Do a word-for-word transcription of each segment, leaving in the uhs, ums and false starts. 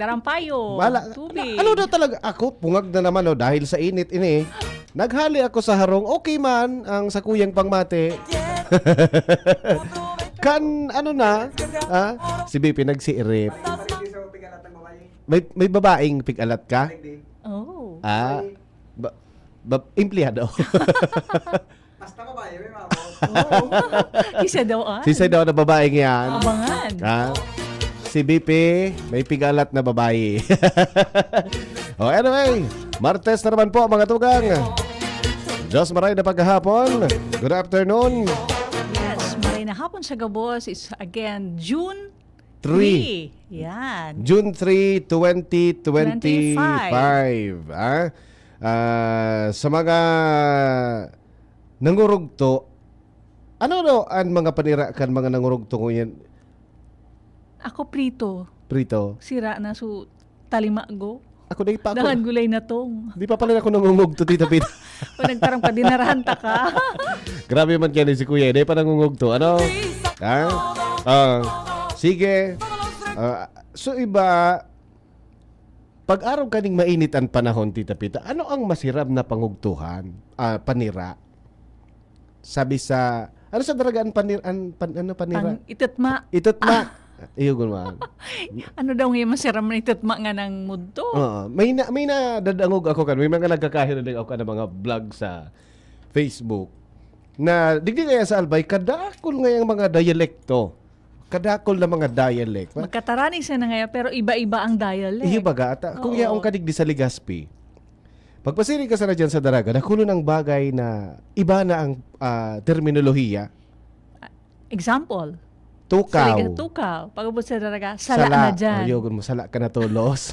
Karampayo, Wala. tubig. Ano daw talaga? Ako, pungag na naman, oh, dahil sa init ini. Naghali ako sa harong. Okay man ang sakuyang pangmati. Kan, ano na? Ha? Si B P nagsiirip. May, may babaeng pig-alat ka? Oh. Ah? Ba, ba, empleyado. Basta babae, may mga Oo. Isa daw ah. Sisay daw na babaeng yan. Abangan. Ha? Si B P, may pig-alat na babae. Oh, anyway, Martes na naman po, mga tugang. Diyos maray na paghahapon. Good afternoon. Yes, maray na hapon sa gabos is again June Three. three. Yan. June three, twenty twenty-five. Ah? Ah, sa mga nangurugto, ano no ang mga panira kan mga nangurugto ngunyan? Ako prito. Prito. Sira na su talimago. Ako na pa ako. Dangan gulay na tong. Di pa pala ako nangungugto, Tita Pita. O nagtarong pa, dinarahan ta ka. Grabe man kaya ni si Kuya, di pa nangungugto. Ano? Ha? Ah, sige. Ah, so iba, pag araw kaning mainit ang panahon, Tita Pita, ano ang masiram na pangugtuhan? Ah, panira? Sabi sa, ano sa daraga ang panir, an, pan, ano panira? Pang itutma. Itutma. Iyo, gunman. Ano daw ngayon masiram na itutma nga ng mudto? Oo. May na, may nadadangog ako kan. May mga nagkakahirinig ako kan mga vlog sa Facebook. Na digdi kaya sa Albay, kadakol ngayang mga dialekto. Kadakol na mga dialect. Magkatarani siya na ngayon, pero iba-iba ang dialect. Iyo baga, ata, kung Oo. yaong ka digdi sa Legazpi, pagpasiri ka sana dyan sa Daraga, dakulon ang bagay na iba na ang ah, terminolohiya. Example, Tukaw. Saliga, tukaw. Pag-abot sa Daraga, sala, na dyan. Ayoko mo, sala ka na tolos.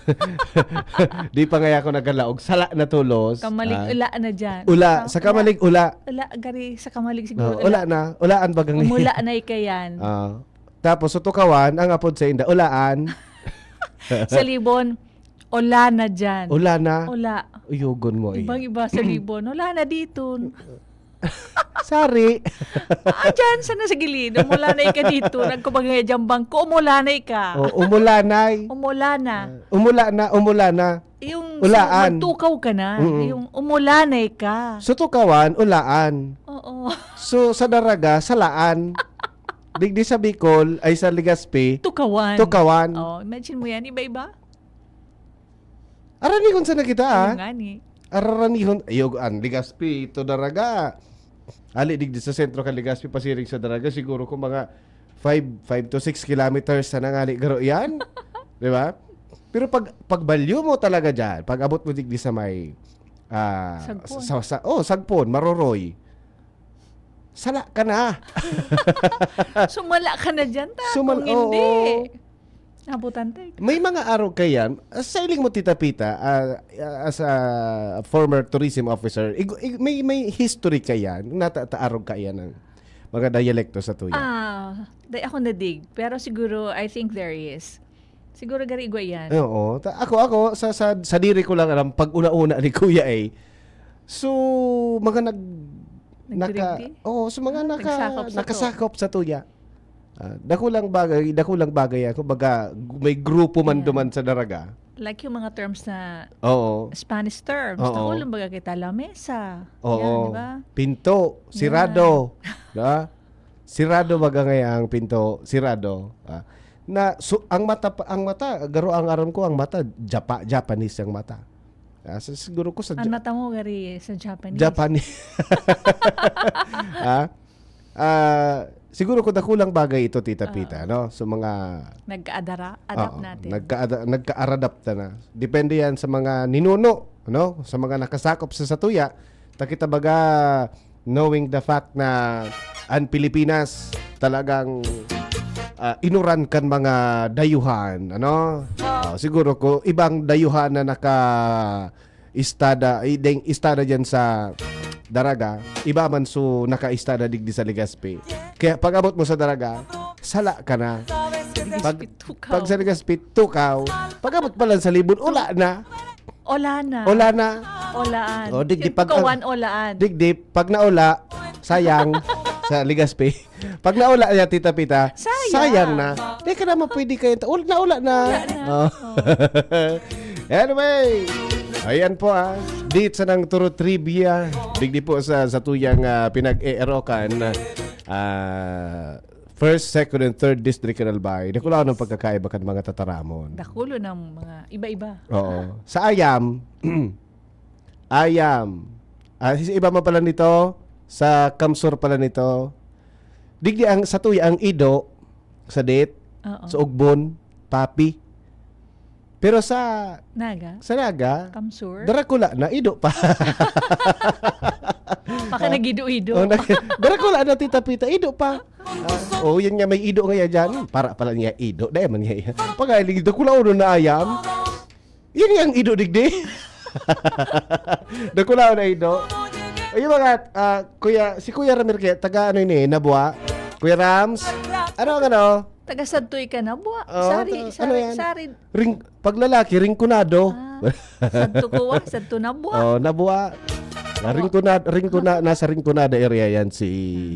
Di pa nga ako nagkalaog. Sala na tolos. Kamalig, Ah. ula na dyan. Ula. Sa- Sa kamalig, ula. Ula, gari, sa kamalig siguro. Oh, ula na. Ulaan bagang Umula na ikayan. Ah. Tapos, sa tukawan, ang apod sa inda, ulaan. Sa Libon, ula na dyan. Ula na. Ula. Uyugon mo, iya. Ibang-iba sa Libon. Ula na dito. Sari. Ah, dyan, sana sa gilid. Umula na ika dito. Nagkubang nga dyan bangko. Umula na ika. Oh, umulanay. Umula na. Umula na, umula na. Yung Ulaan. Magtukaw ka na. Mm-mm. Yung umula na ika. So, tukawan, ulaan. Oo. So, sa Daraga, salaan. Digdi sa Bicol, ay sa Legazpi, Tukawan. tukawan. Oh, imagine mo yan. Iba-iba. Aranihon sana kita, ah. Yung nga ni. Araranihon, ayog, ang Legazpi, to Daraga. Ali, digdi sa sentro ka Legazpi, pasiring sa Daraga, siguro kung mga five, five to six kilometers sana nga ni garo yan. Di ba? Pero pag pagbalyo mo talaga dyan, pag abot mo digdi sa may ah, Sagpon. sa, sa, oh, Sagpon, Maroroy. Sala ka na. Sumala ka na dyan, ta. Sumal- Kung hindi, oo. abutan tayo. May mga arog kayan, ah, sa iling mo, Tita Pita, ah, ah, as a former tourism officer, ig- ig- may may history kayan, natataarog kayan ng mga dialekto sa tuya. Ah, di ako nadig. Pero siguro, I think there is. Siguro gari igwa yan. Oo. Ta- ako, ako, sa, sa, sa diri ko lang alam, pag una-una ni Kuya eh. So, mga nag... Naka, Nagdirigdi? Oo, so mga Ah, naka, nagsakop sa to. nakasakop sa tuya. Ah, dakulang bagay, dakulang bagay ako. Baga, may grupo man Yeah. duman sa Daraga. Like yung mga terms na Oo. Spanish terms. Oo. Ako lang baga kita, la mesa. Oo. Yan, di ba? Pinto, sirado. Diba? Sirado baga ngayon ang pinto, sirado. Ah. Na, so, ang mata, pa- ang mata, garo ang aram ko, ang mata, Japa, Japanese ang mata. Ah, so, siguro ko sa Ang Ja- mata mo gari sa Japanese. Japanese. Ha? Ah, siguro ko dakulang bagay ito, Tita Ah. Pita, no? So, mga Nagkaadara, adapt Oo, natin. Nagka-ada- nagka-adapt na. Depende yan sa mga ninuno, no? Sa mga nakasakop sa satuya. Ta kita baga, knowing the fact na ang Pilipinas talagang ah, inuran kan mga dayuhan, ano? Oh, siguro ko ibang dayuhan na naka istada, ideng istada diyan sa Daraga, iba man so naka-istada digdi sa Legazpi. Kaya pag abot mo sa Daraga, sala ka na. Pag, Tukaw. Pag sa Legazpi, tukaw. Pag abot pa lang sa Libon, ula na. Ola na. Ula na. Olaan. O, digdi Yung pag- tukawan, olaan. Digdi, pag naula, sayang sa Legazpi. Pag naula niya, Tita Pita, Sayang. Sayang na. Di ka naman pwede kayo. Ul na, ula na. Ula na. Oh. Anyway, ayan po, ah. Dito sa nang Turo Trivia. Digdi po sa, sa tuyang, ah, pinag-eerokan. Ah, first, second, and third district kan Albay. Dakula ng pagkakaiba kan mga tataramon. Dakulo ng mga iba-iba. Oo. Sa ayam, ayam. Ah, sa iba man pala nito, sa Kamsur pala nito. Digdi ang, sa tuya, ang ido, sa date, Oo. sa ugbon, papi. Pero sa Naga? sa Naga, Kamsur? Dracula na, ido pa. Baka Oh. nagido-ido. Oh, nag- Dracula na, Tita Pita, ido pa. Ah, oh, yan nga, may ido nga yan dyan. Para pala niya ido. Dahil man niya yan. Pag-aling, Dracula, uno na ayam. Yan nga ang ido, digdi. Dracula na ido. Ayun mga, ah, Kuya, si Kuya Ramir kaya, taga ano yun eh, Nabua? Kuya Rams? Ano ang ano? Taga Santoy ka, Nabua? Oo, Sari, ta- sari, ano yan? sari. Ring, paglalaki, ringkunado. Ah, Santo Kuwa, Santo Nabua. Oh, Nabua. Na Nabua. ringkuna, ringkuna, nasa ringkunada area yan si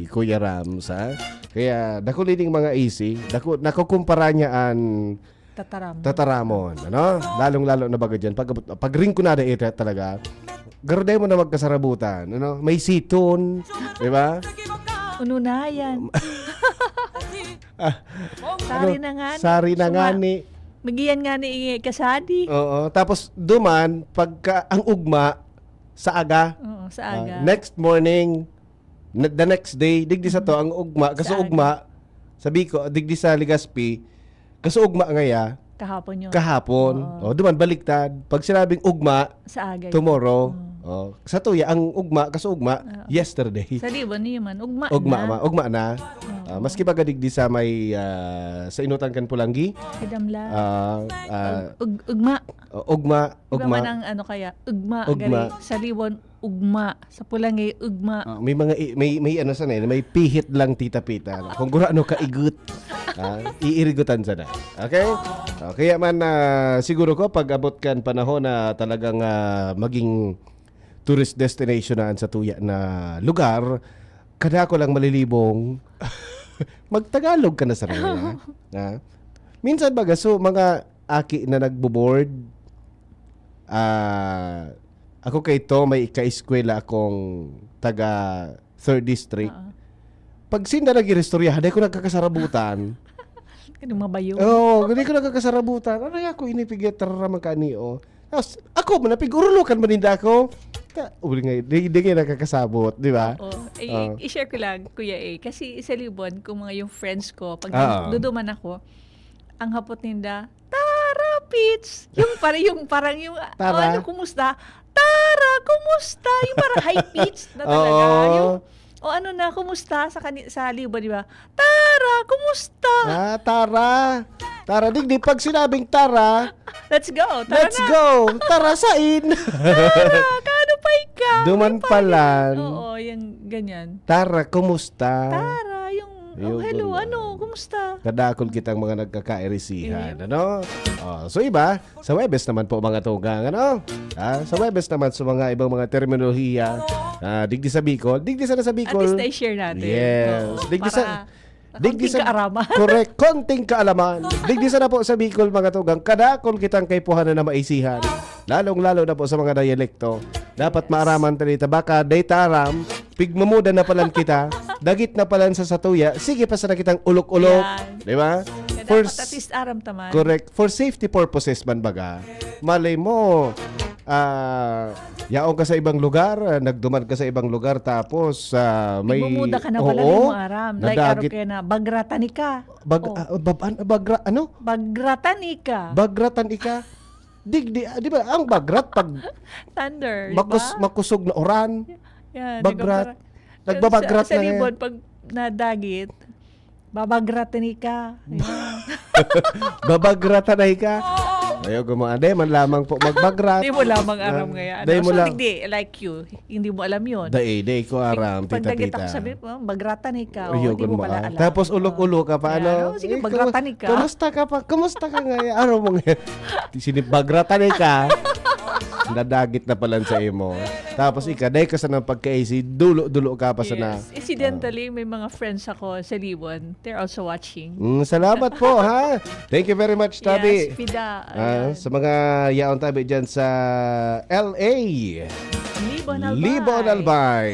Kuya Rams, ha? Kaya dakul ining mga isi, daku, nakukumpara niya an Tataramon. tataramon, ano? Lalong-lalo na baga dyan. Pag, pag ringkunada area talaga, garuday mo na magkasarabutan, ano? May siton, di ba? Ununayan. Ah, Sari ano? na nga ni. Sari na Suma- nga ni. Magiyan nga ni kasadi. Oo. Tapos, duman, pagka, ang ugma, sa aga. Oo, sa Ah, aga. next morning, na, the next day, digdi sa to, ang ugma, Sa kaso aga. ugma, sabi ko, digdi sa Legazpi, kaso ugma ngaya, Kahapon yun. kahapon. Oo. O, duman, baliktad. Pag sinabing ugma, Sa aga yun. tomorrow. Oo. O, sa tuya, ang ugma, kaso ugma, Oo. yesterday. Sa Libon, yun man. Ugma Ugma na. ma, ugma na. Oo. Ah, maski baga digdi sa may, ah, sa Inutan kan Pulanggi. Idam lang. Ah, ah, Ug-, ug-, ugma. o, ugma, Iba ugma. man ang ano kaya, ugma, Ugma. gari. Sa Libon, ugma. Sa Pulanggi, ugma. Ah, may mga i-, may, may ano sana eh, may pihit lang, Tita Pita, no? Kung gurano ka igot, ah, iirigutan sana. Okay? Ah, kaya man, ah, siguro ko, pag abot kan panahon na talagang, ah, maging tourist destination na an sa tuya na lugar, kada ko lang malilibong, magtagalog ka na sa kanila. Ha? Minsan baga, so, mga aki na nagbo-board, ah, ako kay to, may kaeskwela akong taga third district. Oo. Pag sinda nag-iristorya, dai ko nagkakasarabutan. Kanang mabayo. Oo, dai ko nagkakasarabutan. Ano ya ko inipigit, tarara, magkani, oh. Tapos, ako, manapig, urulokan man ninda ako. Ka, uli nga, di, di nga nakakasabot, di ba? Oo. Eh, Oo. i-share ko lang, Kuya, eh. Kasi sa Libon, kung mga yung friends ko, pag Oo. duduman ako, ang hapot ninda, "Tara, Pits!" Yung parang, yung parang yung, "Ah, Tara. ano, kumusta?" "Tara, kumusta?" Yung parang high pitch na talaga. Oo. Yung, "O, ano na, kumusta?" Sa kani-, sa Libon, di ba? "Tara, kumusta?" Ah, tara. Tara, digdi, pag sinabing tara, Let's go. Tara let's na. go. Tara, sain. Tara, kano pa ikaw? Duman May pa pala. pala. Oo, yung ganyan. Tara, kumusta? Tara, yung, "Oh, Yung hello, ganun. ano, kumusta?" Kadakol kitang mga nagkakairisihan, Iyo. ano? Oh, so iba, sa Webes naman po, mga tugang, ano? Ah, sa Webes naman, sa mga ibang mga terminolohiya, ah, digdi sa Bicol, digdi sana sa At Bicol. least na-share natin. Yes. Oo, Digdi sa, para digdi konting sa, kaaraman. correct, konting kaalaman. Digdi sana po sa Bicol, mga tugang, kadakol kitang kaipuhan na maisihan. Lalong-lalo na po sa mga dialekto. Dapat Yes. maaraman ta dito. Baka dayta aram, pigmamuda na palan kita, dagit na palan sa satuya, sige pa sana kitang ulok-ulok. Yan. Di ba? Kaya For dapat s-, at least aram ta man. correct. For safety purposes man baga, malay mo, ah, yaon ka sa ibang lugar, ah, nagduman ka sa ibang lugar, tapos, ah, may Pigmamuda ka na pala, Oo. di mo aram. Like, Nadagit. aro kaya na, bagratan ika. Bag-, Oh. ah, bab-, an-, bagra-, ano? Bagratan ika. Bagratan ika. Digdi, ah, di ba, ang bagrat pag Thunder, di makus-, ba? makusog na uran, Yan, bagrat. nagpapara-, Nagbabagrat sa, sa na ngayon. Libon, pag nadagit, babagratan ka. Yan. Babagratan na ka. Ayaw ko mga, di man lamang po magbagrat. Di mo lamang aram Ah, ngayon. di Ano? mo So, lang. digdi, like you, hindi mo alam yun. Dai, dai ko aram, Pag Tita nagkita ko Pita. sabi, "Oh, bagratan ikaw." Ayoko Hindi mo pala maaram. alam. Tapos ulok-ulok ka pa, Ayan. ano? Oh, sige, Eh, bagratan kumu-, ika. kumusta ka pa? Kumusta ka ngayon? Ano mo ngayon? Sinibagratan ika. Nadagit na pala sa imo. Tapos ika, dahil ka sa nang pagka-A C, dulo-dulo ka pa sa na. Yes. Incidentally, may mga friends ako sa Libon. They're also watching. Mm, salamat po, ha? Thank you very much, Tabi. Yes, Pida. Ah, Ayan. Sa mga yaon, Tabi, dyan sa L A. Libon Albay. Libon Albay.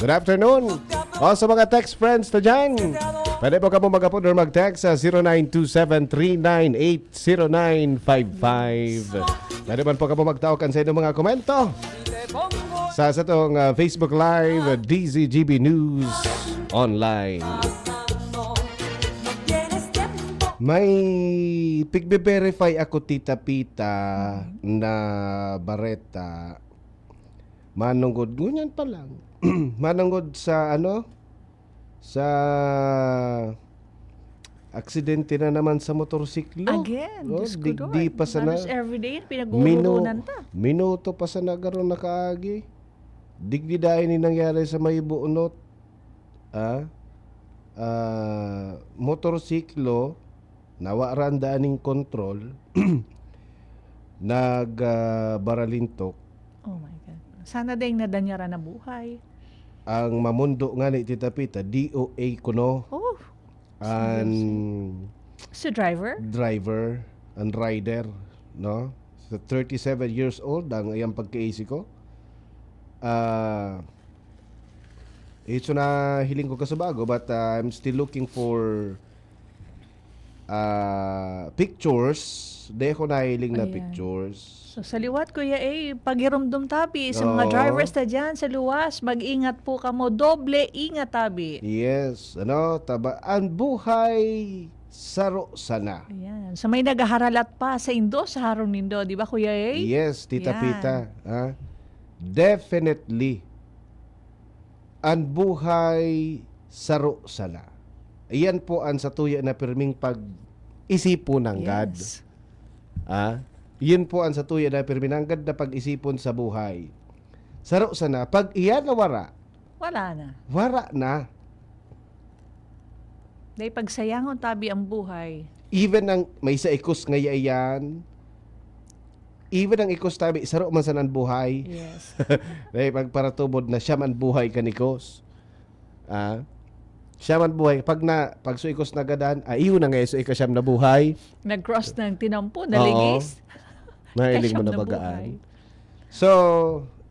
Good afternoon. O, sa mga text friends na dyan, pwede po kamo mag-upload or mag-text sa zero nine two seven three nine eight zero nine five five. Pwede man po kamo magtao kan sa inyong mga komento sa, sa tong, ah, Facebook Live, D Z G B News Online. May pigbe-verify ako, Tita Pita, na bareta. Manungod, ngunyan pa lang. Manungod sa ano? Sa aksidente na naman sa motorsiklo. Again, Oh, Diyos ko, digdi Lord. pa sana. Halos everyday, Minu-, pinag-uurunan ta. minuto pa sana garo nakaagi. Digdi dahil ni nangyari sa may Buonot. Ah? Ah, motorsiklo, nawaran daan ning kontrol, nag, ah, baralintok. Oh my God. Sana ding nadanyaran na buhay. Ang mamundo nga ni Tita Pita, D O A kuno. Oh, An seryoso. Si driver? driver, an rider, no? So, thirty-seven years old ang iyang pagka-A C ko. Ah, ito na hiling ko kasubago, but, ah, I'm still looking for, ah, pictures. Di ako nahiling na Ayan. pictures. So, sa liwat, Kuya A, pagiromdom tabi sa mga Oo. drivers na dyan sa luwas, mag-ingat po kamo, doble ingat tabi. Yes, ano, taba, ang buhay saro sana. Ayan. So, may naghaharalat pa sa indo, sa harong nindo, di ba, Kuya A? Yes, Tita Yan. Pita, ha? Definitely. Ang buhay saro sana. Iyan po ang satuya na pirming pag-isipon ng God. Yes. Ah, yun po ang satuya na pirminanggad na pag-isipon sa buhay. Saro sana, pag iyan nawara, Wala na. wara na. Dahil pagsayangon tabi ang buhay. Even ang may sa ikos nga iyan, even ang ikos tabi, saro man sana ang buhay. Yes. Dahil pagparatubod na siya man buhay kanikos. Ah, siya man buhay. Pag na, pag suikos na gadan, ah, iyo na nga, so ikasyam na buhay. Nag-cross ng tinampo, Oo. naligis. Nailing mo Kasyam na na bagaan. buhay. So,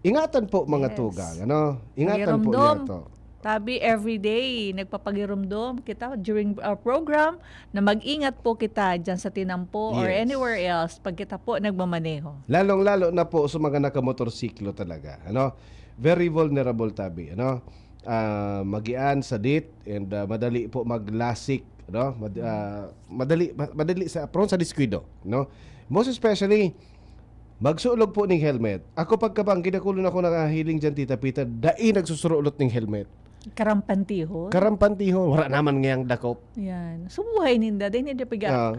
ingatan po, mga Yes. tugang, ano? Ingatan po Pagiromdom. yato. Tabi, everyday, nagpapagiromdom kita during our program na mag-ingat po kita dyan sa tinampo or Yes. anywhere else pag kita po nagmamaneho. Lalong-lalo na po sa mga nakamotorsiklo talaga, ano? Very vulnerable, tabi, ano? Ah, magian, sadit, and, ah, madali po maglasik, no? Mad-, ah, madali, ma-, madali sa, prone sa diskwido, no? Most especially, magsulog po ning helmet. Ako, pagkabanggi, dakulon ako nakahiling dyan, Tita Pita, dai nagsusurulot ning helmet. Karampantihon. Karampantihon. Wala naman ngayang dakop. Yan. Subuhay ninda, dai ninda piga-, Ah.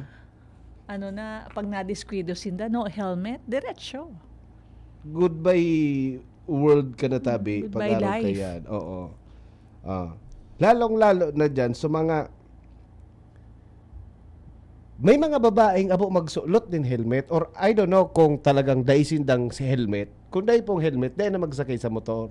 ano na, pag nadiskuido sinda, no helmet, diretso. Goodbye world ka na, tabi. Goodbye Pag-araw ka life. yan. Oo. Ah. Lalong-lalo na dyan sa mga, may mga babaeng abo magsulot nin helmet, or I don't know kung talagang dai sindang si helmet. Kung dai pong helmet, dai na magsakay sa motor.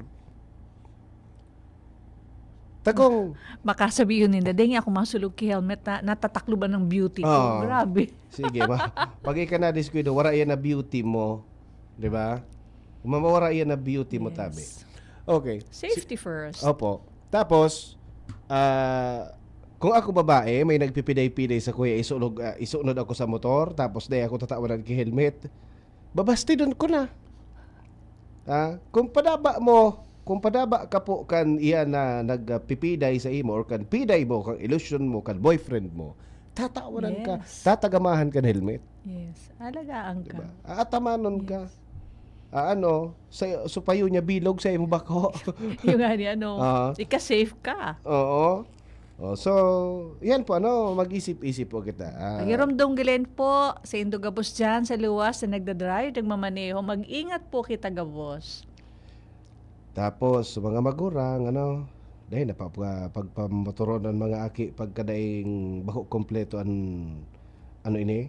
Takong Baka sabihin ninda, "Dai ako masulog ki helmet na natatakloban ng beauty ko." Oo. Grabe. Sige, ma-, pag ika na diskuido, wara yan na beauty mo. Di ba? Mamawara yan na beauty mo, Yes. tabi. Okay. Safety Si-, first. Opo. Tapos, ah, kung ako babae, may nagpipiday-piday sa kuya, isulog, ah, isunod ako sa motor, tapos dai ako tatawanan ki helmet, babastidon ko na. Ah, kung padaba mo, kung padaba ka po kan iya na nagpipiday sa imo or kan piday mo, kan ilusyon mo, kan boyfriend mo, tatawanan ka, Yes. tatagamahan kan helmet. Yes. Alagaan Di ka. ba? Aatamanon Yes. ka. Ah, ano, sa, sa payo niya bilog sa imo bako. Yung nga ni ano, Ah. ika-safe ka. Oo. Oh, so, yan po, ano, mag-isip-isip po kita. Ah. Pagiromdom, Glenn, po, sa indo gabos dyan, sa luwas, na nagdadrive, nagmamaneho, mag-ingat po kita gabos. Tapos, sa mga magurang, ano, dahil napapag-, pagpamotoron ang mga aki pagkadaing bako kompleto an, ano ini?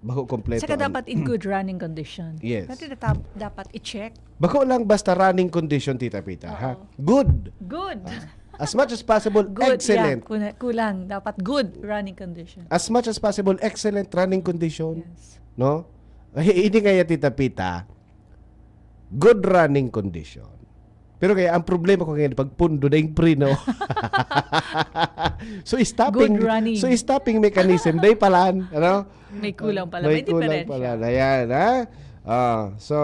Bako kompleto Saka ang dapat in good running condition. Yes. Pati na tap- dapat i-check. Bako lang basta running condition, Tita Pita, ha? Oo. Good. Good. As much as possible, Good. excellent. Yeah, kuna- kulang. Dapat good running condition. As much as possible, excellent running condition. Yes. No? Ay, hindi nga yan, Tita Pita. Good running condition. Pero kaya ang problema ko ngayon, pag pundo na yung preno. So stopping, Good running. So stopping mechanism, day palan, ano? May kulang pala. May May, kulang diferensya. Pala. Ayan, ha? Ah, so,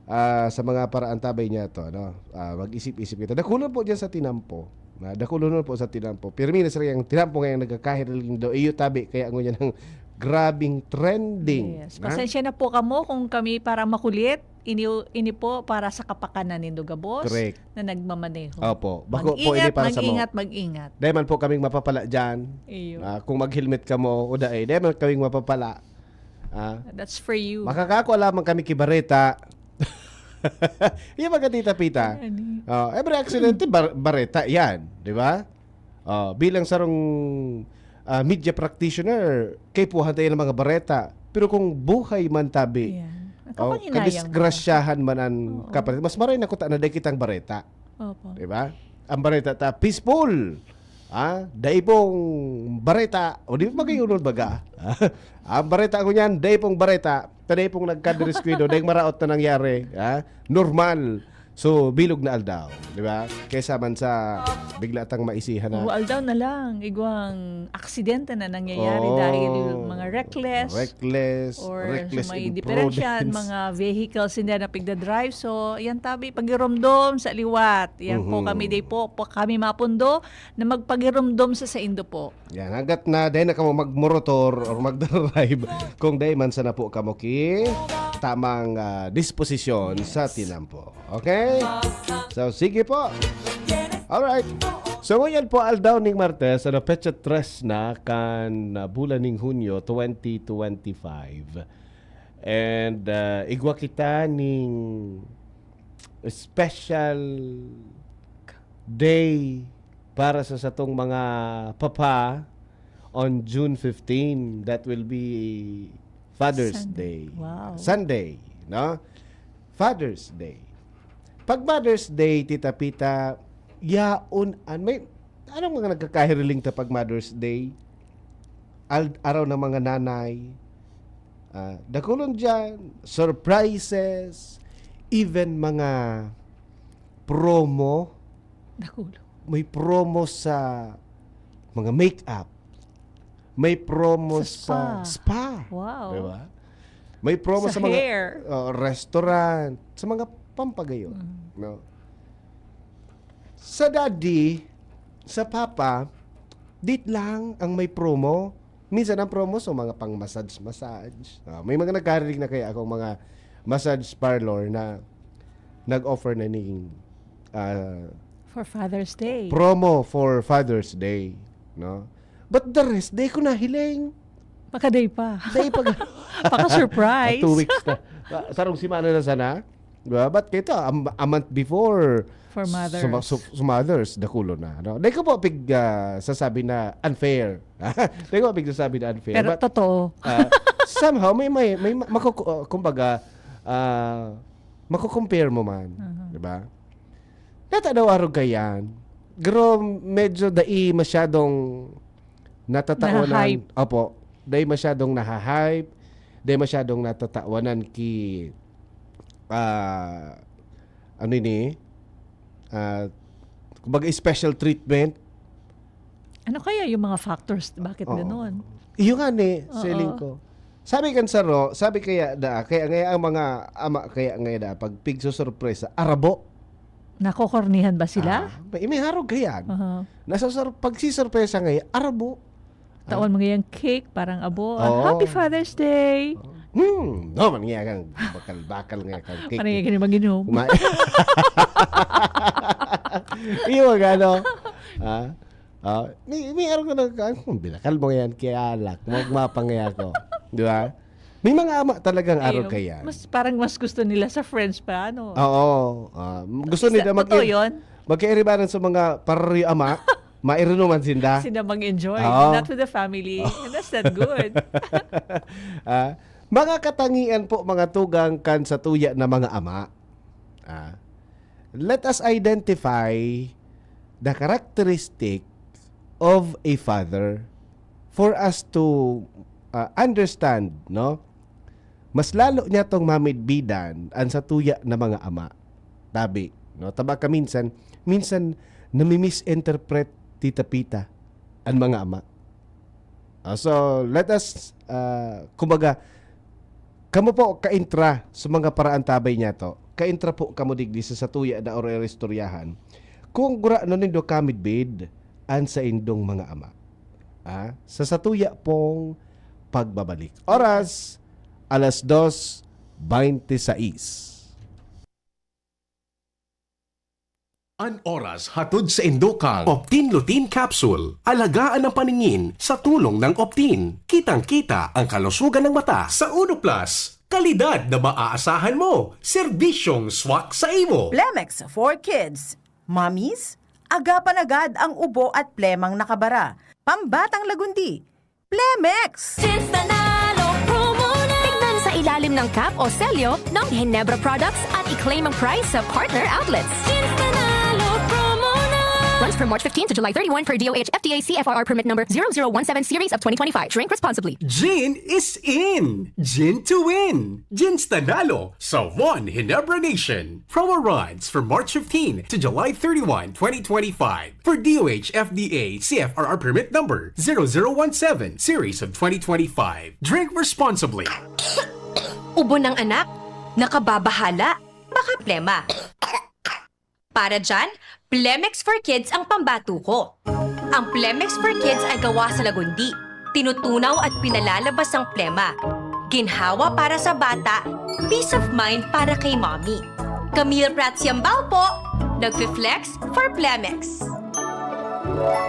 ah, sa mga paraan tabay niya to, ano? Ah, mag-isip-isip kita. Dakulon po dyan sa tinampo. Na dakulon po sa tinampo. Pirmi na sila yung tinampo ngayong nagkakahiriling do. Iyo tabi, kaya ngunyan ang grabing trending. Yes. Ha? Pasensya na po kamo kung kami para makulit. Ini, ini po para sa kapakanan nindo gabos Correct. Na nagmamaneho. Opo. Bako po Mag-ingat, ini para sa mag-ingat, mga. Mag-ingat. Dahil man po kaming mapapala dyan. Iyo. Ah, kung mag-helmet ka mo, o dahil, dahil man kaming mapapala. Ah, That's for you. Makakako lamang kami ki Bareta. Yung mga Tita Pita. Ani. Oh, every accident, bar- Bareta yan. Di ba? Oh, bilang sarong ah, media practitioner, kay puhan tayo ng mga Bareta. Pero kung buhay man tabi, Yan. oh, Nakapanghinayang kadisgrasyahan man ang Oo. kapatid, mas maray na kuta na dai kitang Bareta. Opo. Di ba? Ang Bareta ta, peaceful. Ah, dai pong Bareta, o di magayunon baga. Ang Bareta ko niyan, dai pong Bareta, ta dai pong nagkadiriskwado, dai maraot na nangyari. Ah, normal. So, bilog na aldaw, di ba? Kaysa man sa bigla tang maisihan na. Oo, aldaw na lang. Igwang aksidente na nangyayari Oo. Dahil mga reckless. Reckless, Or reckless may imprudence. Diferensya, mga vehicles hindi na pigdadrive. So, yan tabi, pagiromdom sa liwat. Yan po Mhm. Kami day po, po kami mapundo na magpagiromdom sa saindo po. Yan, hanggat na dahil na kamo magmorotor or magdrive, kung dahil man sana po kamo ki tamang ah, disposisyon sa tinampo. Okay? So, sige po. Alright. So, ngayon po, aldaw ning Martes, ano, petsa tres na kan ah, bulan ning Hunyo twenty twenty-five. And ah, igwa kita ning special day para sa satong mga papa on June fifteen. That will be Father's Sunday. Day. Wow. Sunday, no? Father's Day. Pag Mother's Day, Tita Pita, yaon an may anong mga nagkakahiriling ta pag Mother's Day? Al- araw ng mga nanay. Ah, dakulon dyan, surprises, even mga promo. Dakulo. May promo sa mga makeup. May promo Sa sa spa. Wow. Di ba? May promo sa, Sa mga hair. uh, restaurant, sa mga pampagayon. Mm. No? Sa daddy, sa papa, dit lang ang may promo. Minsan ang promo sa mga pang massage-massage. Ah, may mga nagkarinig na kaya akong mga massage parlor na nag-offer na ning ah, For Father's Day. Promo for Father's Day, no? But the rest, day ko nahiling. Makaday pa. Day pag Paka-surprise. Two weeks na. Ah, sarong semana na sana. Diba? But kita, a, a month before, For mothers. Sa, sa, sa mothers, dakulo na. No? Day ko po pig ah, sasabi na unfair. Day ko po pig sasabi na unfair. Pero But, totoo. ah, somehow, may, may, may ma- makuku- ah, kumbaga, ah, makukompare mo man. Aha. Diba? Nata daw arog kayan. Pero medyo dai masyadong natatawanan. Naha-hype. Opo. Dai masyadong naha-hype. Dai masyadong natatawanan ki ah ano ini? Ah, kumbaga special treatment. Ano kaya yung mga factors? Bakit Oo. Ganon? Iyo nga ni, Oo. Selin ko. Sabi kan saro, sabi kaya da, kaya ngayon ang mga ama kaya ngayon da, pag pigsusurpresa, arabo. Nakokornihan ba sila? Ah, may, may harog kayan. Aha. Nasa sur- pagsisurpresa ngayon, arabo. Tawan mo ngayang cake, parang abo. Oo. Happy Father's Day! Hmm, no, man nga kang bakal-bakal nga kang cake. Parang yung mag-inom. Ma- Iyo nga, no? Ah, ah, may, may araw ka na, kung binakal mo yan, kaya alak, magmapangya ko. Di ba? May mga ama talagang araw Ayun. kaya. Mas, parang mas gusto nila sa friends pa, ano? Oo. Ah, gusto Is nila that totoo mag- yun? Magkairibanan sa mga parari ama. Mairunuman sinda. Sinda mang-enjoy, Oo. not with the family. And that's not good. Ah, mga katangian po, mga tugang, kan satuya na mga ama. Ah, let us identify the characteristics of a father for us to, ah, understand, no? Mas lalo niya tong mamidbidan an satuya na mga ama. Tabi, no? Taba ka minsan, minsan nami-misinterpret, Tita Pita, an mga ama. Ah, so, let us, ah, kumbaga, kamo po kaintra sa mga paraan tabay niya to. Kaintra po kamo digdi sa satuya na or istoryahan. Kung gurano nindo kamidbid an saindong mga ama. Ah, sa satuya pong pagbabalik. Oras, alas dos, baynte sais. An oras hatod sa indo kan Optin Lutein Capsule. Alagaan ang paningin sa tulong ng Optin. Kitang-kita ang kalusugan ng mata. Sa Uno Plus, kalidad na maaasahan mo. Serbisyong swak sa imo. Plemex for Kids. Mommies, agapan agad ang ubo at plemang nakabara. Pambatang lagundi. Plemex! Cinstanalo promo na! Tignan sa ilalim ng cap o selyo ng Ginebra products at i-claim ang prize sa partner outlets. Cinstanalo promo na! Runs from March fifteen to July thirty-one per D O H F D A C F R R permit number zero zero one seven series of twenty twenty-five. Drink responsibly. Gin is in! Gin to win! Ginstanalo sa One Ginebra Nation. Promo runs from March fifteen to July thirty-one, twenty twenty-five. For D O H F D A C F R R permit number zero zero one seven series of twenty twenty-five. Drink responsibly. Ubo ng anak, nakababahala, baka plema. Para dyan, Plemex for Kids ang pambato ko. Ang Plemex for Kids ay gawa sa lagundi. Tinutunaw at pinalalabas ang plema. Ginhawa para sa bata, peace of mind para kay mommy. Camille Prats Yambao po, nagfi-flex for Plemex.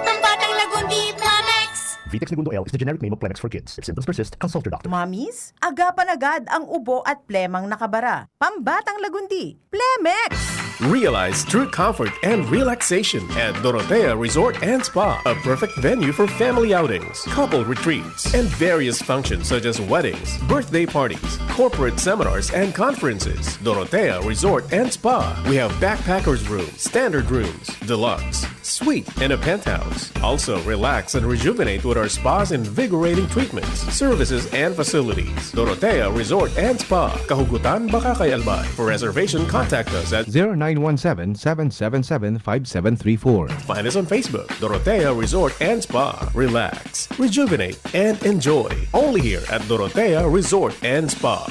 Pambatang lagundi, Plemex! Vitex Negundo L is the generic name of Plemex for Kids. If symptoms persist, consult your doctor. Mommies, agapan agad ang ubo at plemang nakabara. Pambatang lagundi, Plemex! Realize true comfort and relaxation at Dorotea Resort and Spa, a perfect venue for family outings, couple retreats, and various functions such as weddings, birthday parties, corporate seminars, and conferences. Dorotea Resort and Spa. We have backpackers room, standard rooms, deluxe, suite, and a penthouse. Also, relax and rejuvenate with our spa's invigorating treatments, services, and facilities. Dorotea Resort and Spa, Kahugutan, Bacacay, Albay. For reservation, contact us at zero nine one seven, seven seven seven, five seven three four. Find us on Facebook, Dorotea Resort and Spa. Relax, rejuvenate, and enjoy. Only here at Dorotea Resort and Spa.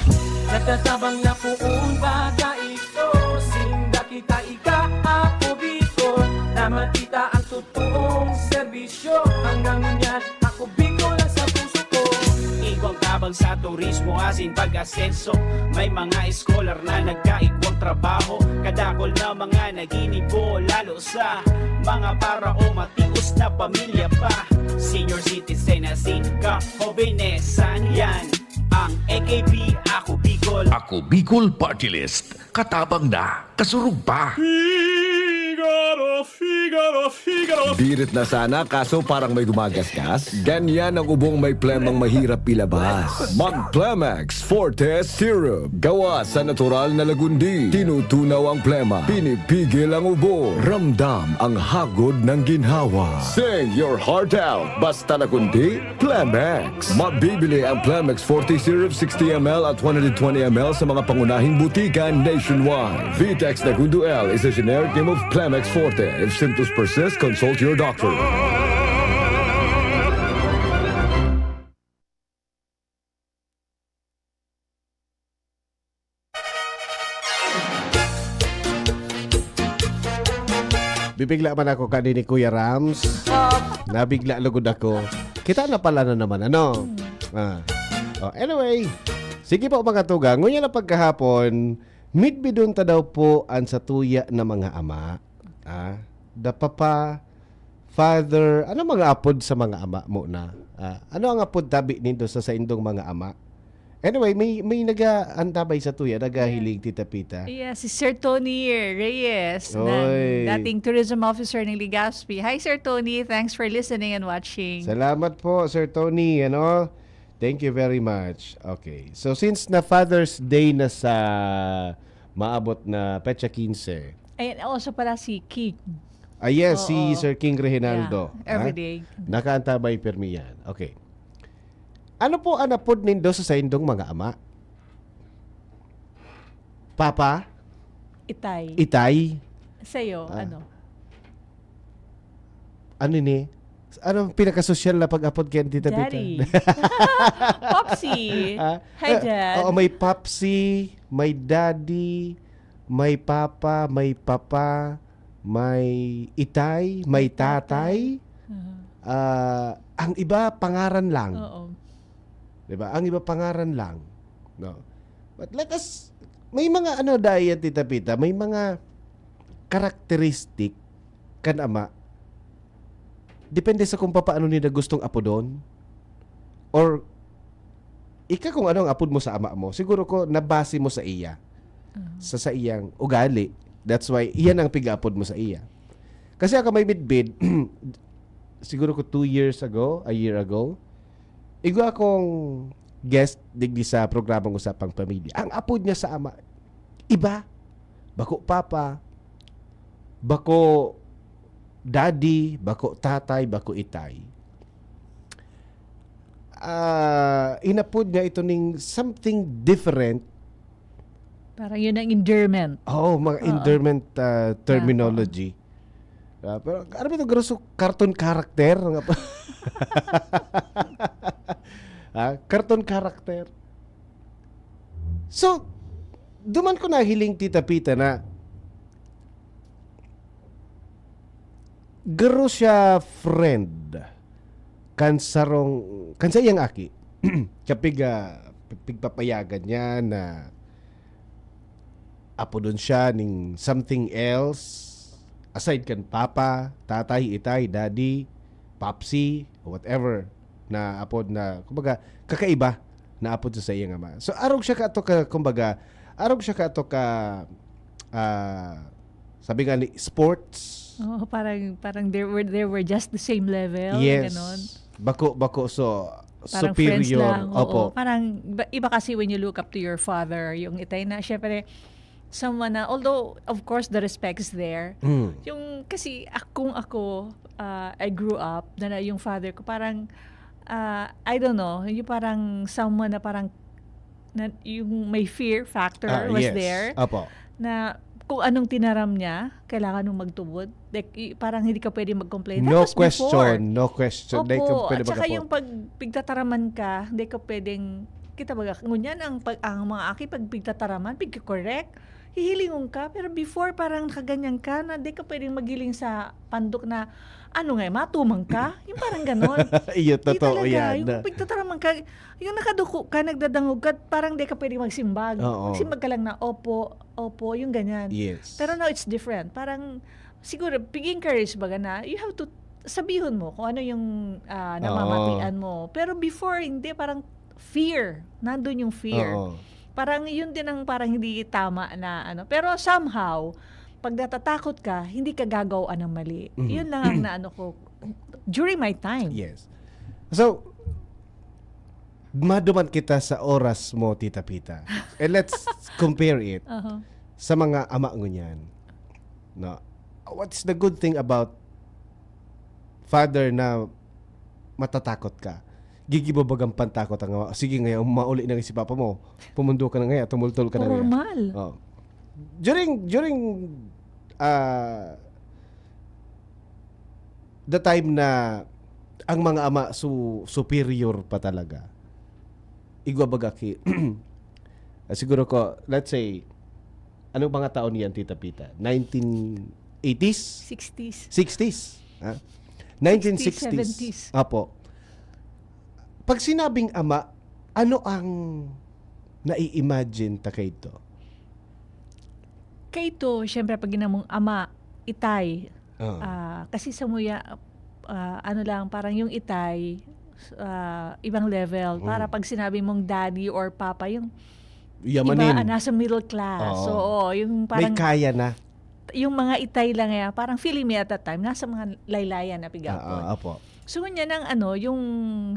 Natatabang na poon baga ito, sinda kita ika, ako Bicol, na makita ang totoong serbisyo. Hanggang ngunyan, ako Bicol ang sa puso ko. Igwang tabang sa turismo asin pag-asenso. May mga scholar na nagkaigwang trabaho. Kadakol na mga naginibo, lalo sa mga para o matios na pamilya pa. Senior citizen asin kahobenesan, yan ang A K P, Ako Bicol. Ako Bicol Party List. Katabang na, kasurog pa. Figaro, Figaro, Figaro. Birit na sana, kaso parang may gumagasgas. Ganyan ang ubong may plemang mahirap ilabas. Mag Plemex Forte Syrup. Gawa sa natural na lagundi. Tinutunaw ang plema. Pinipigil ang ubo. Ramdam ang hagod ng ginhawa. Sing your heart out. Basta lagundi, Plemex. Mabibili ang Plemex Forte Syrup sixty M L at one hundred twenty M L sa mga pangunahing butika nationwide. Vitex Negundo L is a generic name of Plemex Forte. If symptoms persist, consult your doctor. Bibigla man ako kani ni Kuya Rams. Nabigla lugod ako. Kita na pala na naman, ano? Ah. Oh, anyway, sige po, mga tugang. Ngunyan na pagkahapon, midbidon ta daw po an satuya na mga ama. Ah, the papa, father, ano mga apod sa mga ama muna? Ah, ano ang apod tabi nindo sa saindong mga ama? Anyway, may, may nag-aantabay sa tuya, nagahiling, Tita Pita. Yeah, si Sir Tony Reyes, ng Oy. dating tourism officer ng Legazpi. Hi, Sir Tony. Thanks for listening and watching. Salamat po, Sir Tony. Ano? Thank you very much. Okay. So, since na Father's Day na sa maabot na petsa quince. And also pala si King. Ah, yes, si Oo. Sir King Reginaldo. Yeah, every Ha? day. Nakaantabay pirmi yan. Okay. Ano po ang apod nindo sa saindong mga ama? Papa? Itay. Itay? Sa'yo, Ah. ano? Ano ni? Anong pinakasosyal na pag-apod kay Tita Pita? Daddy. Popsy. Ah, Hi, eh, Dad. Oo, may Popsy, may Daddy, may Papa, may Papa, may Itay, may May Tatay. Tatay. Uh-huh. Ah, ang iba, pangaran lang. Oo. Di ba? Ang iba, pangaran lang. No? But let us, may mga ano, dahil, Tita Pita, may mga karakteristik kan ama. Depende sa kung papaano nila gustong apodon. Or, ika kung ano ang apod mo sa ama mo, siguro ko nabase mo sa iya. Uh-huh. Sa, sa iyang ugali. That's why, iyan ang pigaapod mo sa iya. Kasi ako may midbid, siguro ko two years ago, a year ago, igwa akong guest digdi sa programang Usapang Pamilya. Ang apod niya sa ama, iba. Bako papa, bako daddy, bako tatay, bako itay. Ah, inapod niya ito ning something different. Parang yun ang endearment. Oh, mga Oo. endearment ah, terminology. Ah, pero ano ba ito? Grosso cartoon character? Nga pa- ah, cartoon character. So, duman ko nahiling, Tita Pita, na garo siya friend kan sarong, kan sa iyang aki. Kapig, ah, pigpapayagan niya na apodon siya ning something else aside kan papa, tatay, itay, daddy, popsy, whatever na apod na, kumbaga, kakaiba na apod sa, sa iyang ama. So, arog siya ka ato ka, kumbaga, arog siya ka ato ka, ah, sabi nga ni, sports. Oo, parang parang they were they were just the same level, Yes. Ganon. Bako, bako, so, Parang superior. friends lang. Oo. Opo. Parang iba, iba kasi when you look up to your father, yung itay na, syempre, someone na, although, of course, the respect is there. Mm. Yung, kasi ak- kung ako, ah, I grew up, na, na yung father ko, parang, ah, I don't know, yung parang someone na parang, na, yung may fear factor Ah, was yes. there, Opo. na kung anong tinaram niya, kailangan mong magtubod. Like, y- parang hindi ka pwede mag-complain. That No was before. Question, no question. Dahil ka Opo, pwede at saka magkapot. Yung pag pigtataraman ka, hindi ka pwedeng, kita baga, ngunyan ang, pag, ang mga aki, pag pigtataraman, pigka-correct, hihilingon ka. Pero before, parang nakaganyan ka, na hindi ka pwedeng maghiling sa pandok na, ano nga, matumang ka? Yung parang ganon. Iyo, Di totoo talaga. yan. Yung pigtataraman ka, yung nakaduko ka, nagdadangog ka, parang di ka pwede magsimbag. Oo. Magsimbag ka lang na, opo, opo, yung ganyan. Yes. Pero now it's different. Parang, siguro, pig-encourage baga na, you have to, sabihon mo kung ano yung ah, namamatian mo. Pero before, hindi, parang fear. Nandun yung fear. Oo. Parang yun din ang parang hindi tama na ano. Pero somehow, pag natatakot ka, hindi ka gagawa ng mali. Mhm. Yun lang ang naano ko during my time. Yes. So, maduman kita sa oras mo, Tita Pita. And let's compare it Aha. sa mga ama ngunyan. No? What's the good thing about father na matatakot ka? Gigibo bagang pantakot ang ama. Sige nga, mauli na nga si papa mo. Pumundo ka na nga, tumultol ka na nga. Normal. Oh. During, during ah, the time na ang mga ama su superior pa talaga. Igwa baga ki, ah, siguro ko, let's say, anong mga taon yan, Tita Pita? Nineteen eighties? Sixties. Sixties? Ha? Nineteen sixties. Seventies. Apo. Pag sinabing ama, ano ang nai-imagine ta kaito? Kaito, syempre, pag ginamong ama, itay. Ah. Ah, kasi sa muya, ah, ano lang, parang yung itay, ah, ibang level. Para Mm. pag sinabi mong daddy or papa, yung iba, Yamanin. ah, nasa middle class. Oo. So, oo, yung May parang, kaya na. yung mga itay lang yan, parang feeling me at that time, nasa mga laylayan na pigapon. Ah, ah, opo. So, yun yan ang ano, yung,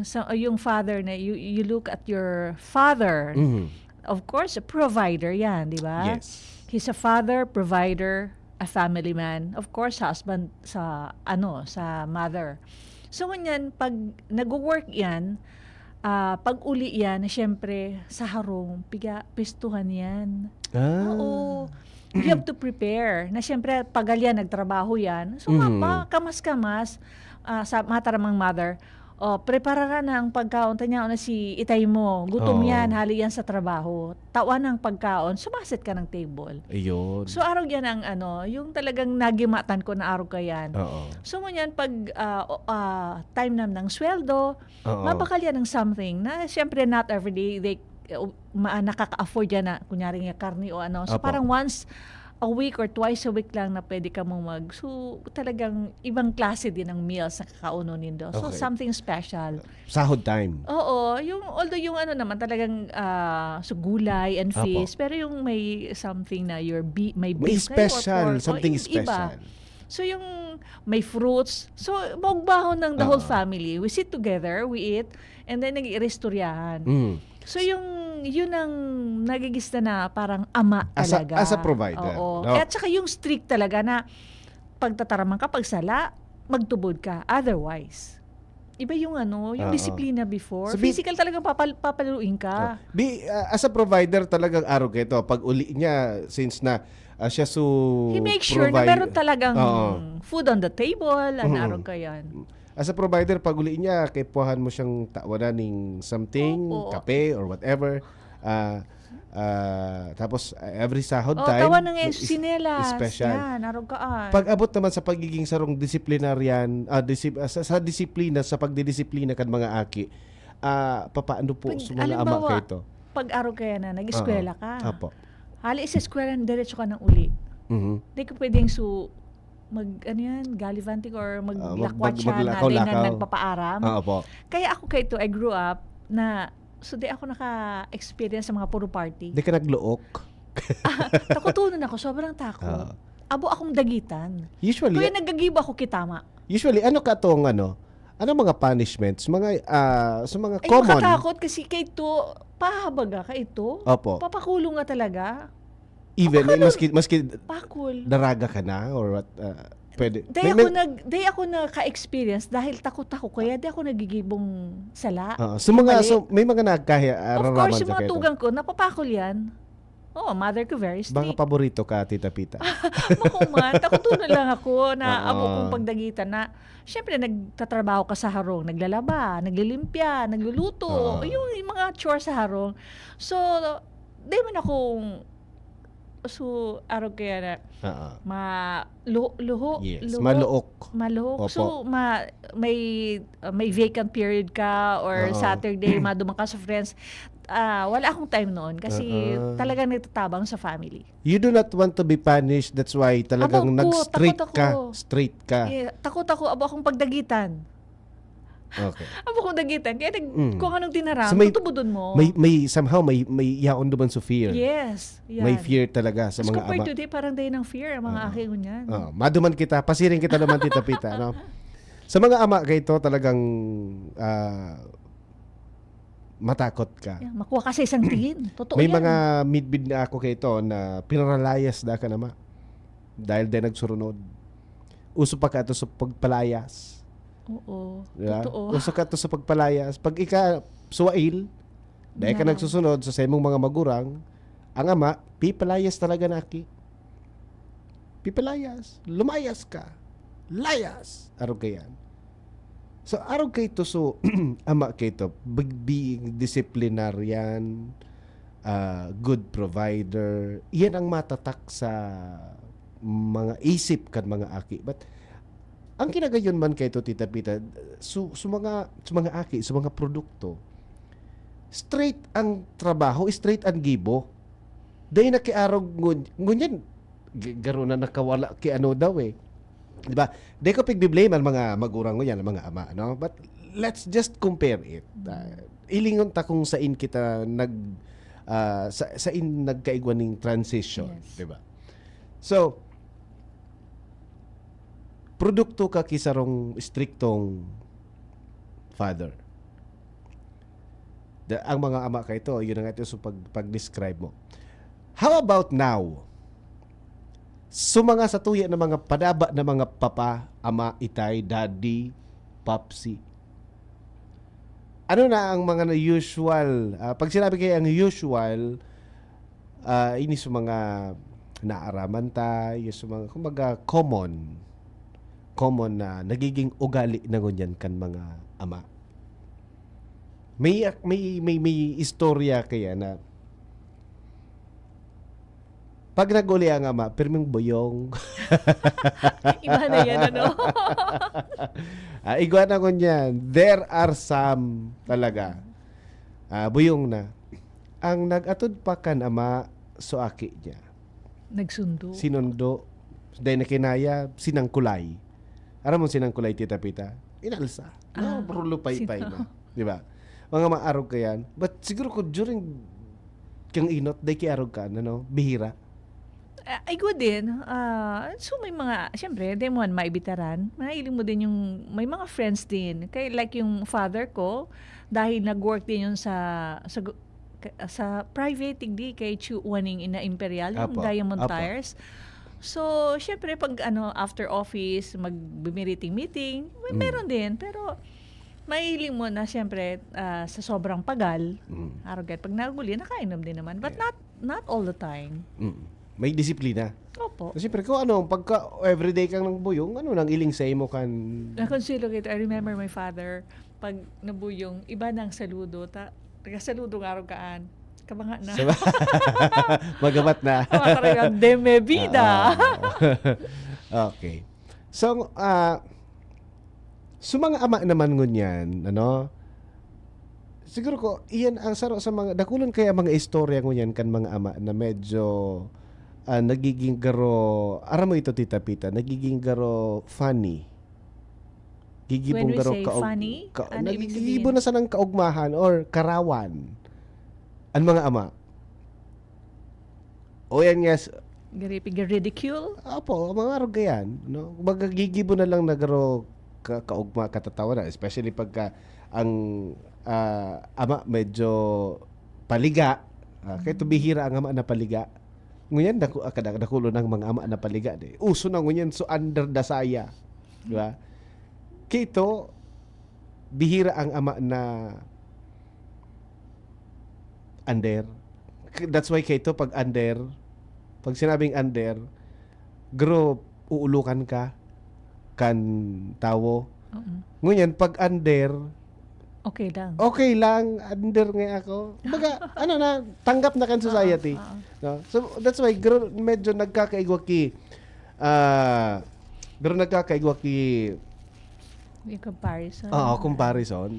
sa, yung father na, you, you look at your father, Mhm. of course, a provider yan, di ba? Yes. He's a father, provider, a family man. Of course, husband sa, ano, sa mother. So, ngunyan, pag nag-work yan, ah, pag uli yan, siyempre, sa harong, piga, pistuhan yan. Ah. Oo. You have to prepare. Na siyempre, pagal yan, nagtrabaho yan. So, Mm. mapa, kamas-kamas, ah, sa mataramang mother, oh, prepararan na ang pagkaon. Tanya na si itay mo. Gutom Oo. yan, hali yan sa trabaho. Tawan ang pagkaon, sumasit ka ng table. Ayun. So, arog yan ang ano, yung talagang nagimatan ko na arog ka yan. Oo. So, ngunyan, pag ah, o- ah, time na ng sweldo, Oo. mabakal yan ng something na, siyempre, not every day they, uh, ma- nakaka-afford yan na, kunyari nga, karne o ano. So, Apo. parang once a week or twice a week lang na pwede ka mong mag... So, talagang ibang klase din ang meals na kakaunon nindo. So, Okay. something special. Sahod time. Oo, yung, although yung ano naman, talagang ah, so gulay and Apo. fish, pero yung may something na your be, may May beef kayo or special, pork, o something yung iba. special. So yung may fruits, so maugmahon ng the whole Oo. family. We sit together, we eat, and then nag-iistoryahan. Mm. So yung, yun ang nagigista na parang ama As a, talaga. As a provider. Oo. No? At saka yung strict talaga na pagtataraman ka, pagsala, magtubod ka. Otherwise, iba yung ano, yung Oo. disiplina before. Sabi- Physical talagang papal- papaluin ka. Oh. Bi, ah, as a provider, talagang arog ito. Pag uli niya, since na ah, siya so He makes sure na provide- meron talagang Oo. food on the table, and Mm. arog ka yan. As a provider, pag uli niya, kay puhan mo siyang tawanan ning something, Opo. kape or whatever. Ah, ah, tapos, ah, every sahod Oh, time, tawan na nga yung is- sinelas. special. Yan, arog ka, ah. Pag abot naman sa pagiging sarong disciplinarian, ah, disip- ah, sa, sa disiplina, sa pagdidisiplina kan mga aki, ah, papaano po Pag, sa mga ama halimbawa, kayo to? Pag arog kaya na, nag-eskwela ka. Apo. Hali sa eskwela, diretso ka ng uli. Mhm. Hindi ka pwedeng su mag, ano yan, gallivanting or Ah, mag- maglakwatsa mag- na maglakaw-lakaw. dahil nagpapaaram. Ah, opo. Kaya ako kaya ito, I grew up na, so di ako naka-experience sa mga puro party. Di ka nagluok? Takutunan ako, sobrang takot. Ah. Abo akong dagitan. Usually, Kaya nagagibo ako kitama. Usually, ano ka tong ano? Ano mga punishments? Mga, ah, sa mga Ay, common? Makatakot kasi kay ito, pahabaga ka ito. Opo. Papakulong nga talaga. Even, Papakulong. maski, maski Pakul. daraga ka na or what? Ah, pwede. Di May- ako may- nag, di ako naka-experience dahil takot ako, kaya di ako nagigibong sala. Ah, so mga, Mali. so, may mga nagkahi, ah, Of raraman course, yung sa mga kayo. tugang ko, napapakol yan. Oo, mother ko very Mga strict. paborito ka, Tita Pita. Ako man, takutunan lang ako na Oo. abo kong pagdagitan na, syempre, nagtatrabaho ka sa harong, naglalaba, naglilimpya, nagluluto, Oo. yung, yung mga chores sa harong. So, di man akong, so, arog kaya na, Oo. ma, luho, luho, Yes, luho, maluok. maluhok. Opo. So, ma, may, uh, may vacant period ka or Oo. Saturday, maduman ka sa friends. Ah, wala akong time noon kasi Oo. talagang nagtatabang sa family. You do not want to be punished, that's why talagang Abo po, nag-straight takot ka, ako. straight ka. Eh, takot ako, abo akong pagdagitan. Okay. Abo akong dagitan. Kaya nag, Mm. kung anong tinaram, So may- tutubodon mo. May, may, somehow, may, may yaon naman sa fear. Yes. Yan. May fear talaga sa As mga compared ama. to di, parang day ng fear ang mga Oo. aki ngunyan. Oh, maduman kita, pasiring kita naman, Tita Pita, no? Sa mga ama kayo to, talagang ah, matakot ka. Yeah, makuha ka sa isang tingin. Totoo May yan. Mga midbid na ako kayo to na pinaralayas da ka naman. Dahil din nagsurunod. Uso pa ka to sa pagpalayas. Oo. Di ba? Totoo. Uso ka to sa pagpalayas. Pag ika suwail, dahil ka Yeah. nagsusunod sa saimong mga magurang, ang ama, pipalayas talaga na aki. Pipalayas. Lumayas ka. Layas. Arog ka yan. So, arog kayo to, so, ama kayo to, big being disciplinarian, ah, good provider, iyan ang matatak sa mga isip kan mga aki. But, ang kinagayon man kayo to, Tita Pita, su, su mga, su mga aki, su mga produkto, straight ang trabaho, straight ang gibo. Dahil nakiarog ngun, ngunyan, g- garo na nakawala ki ano daw eh. Di ba? Di ko pigbiblame ang mga magurang ngunyan, ang mga ama, no? But let's just compare it. Ah, ilingon ta kung sain kita nag, ah, sa, sain nagkaigwa ning transition, Yes. di ba? So, produkto ka ki sarong striktong father. Da, ang mga ama kaito, yun na nga ito, so pag, pag-describe mo. How about now? So mga satuya na mga padaba na mga papa, ama, itay, daddy, popsi. Ano na ang mga na usual? Ah, pag sinabi kayo ang usual, ah, ini sa mga naaraman ta, yung sa mga, kumbaga, common. Common na nagiging ugali na ngunyan kan mga ama. May, may, may, may istorya kaya na pag nag-uli ang ama, pirming buyong. Iba na yan, ano? Ah, igwa na ngunyan. There are some talaga. Ah, buyong na. Ang nag-atod pa kan ama, so aki niya. Nagsundo. Sinundo. Dahil na kinaya, sinangkulay. Aram mo sinangkulay, Tita Pita? Inalsa. No, Ah, pero lupay-pay sin- na. Di ba? Mga maarog ka yan. But siguro ko during kang inot, day kiarog ka, ano, bihira. Ah, igwa din. Ah, so may mga, siyempre, di mo man maibitaran. Mahiling mo din yung, may mga friends din. Kaya like yung father ko, dahil nag-work din yun sa, sa, gu- ka- sa private, digdi kay Chu Waning ina Imperial, yung Apo, Diamond apo. Tires. So, syempre, pag ano, after office, mag-meeting-meeting, may, Mm. meron din. Pero, mahiling mo na, syempre, ah, sa sobrang pagal, Mm. arrogant, pag naguli, nakainom din naman. But Yeah. not not all the time. Mm. May disiplina. Opo. Kasi siyempre, kung ano, pagka everyday kang nang buyong, ano nang iling sa imo kan... Nakonsilo kita. I remember my father, pag nabuyong, iba nang saludo. Ta, taga saludo nga rin kaan. Kabanga na. Sa- Magamat na. Mga karayang de me vida. Ah. Okay. So, ah, so mga ama naman ngunyan, ano, siguro ko, iyan ang saro sa mga, dakulon kaya mga istorya ngunyan kan mga ama na medyo, ah, nagiging garo, aram mo ito, Tita Pita, nagiging garo funny. Gigibong When we garo say kaog-, funny, ka-, ano ibig nagigibo sabihin? Na sanang kaugmahan or karawan. Ang mga ama. O yan nga, s- Gari-, ridicule? Apo, mga arog yan, no? Kumbaga, gigibo na lang na garo ka-, kaugma, katatawa na, especially pagka ang, ah, ama medyo paliga. Ah, kaya bihira ang ama na paliga. Ngunyan, daku-, ah, kada-, dakulo ng mga ama na paliga. Di. Uso na ngunyan, so under the saya. Di ba? Kito, bihira ang ama na under. K-, that's why kito, pag under, pag sinabing under, gro, uulukan ka kan tawo. Oo. Ngunyan, pag under, Okay lang. okay lang, under nga ako. Baga, ano na, tanggap na kan society. Oo, oo. No? So, that's why, gro, medyo nagkakaigwa ki, ah, gro nagkakaigwa ki, Yung comparison. Oo, comparison.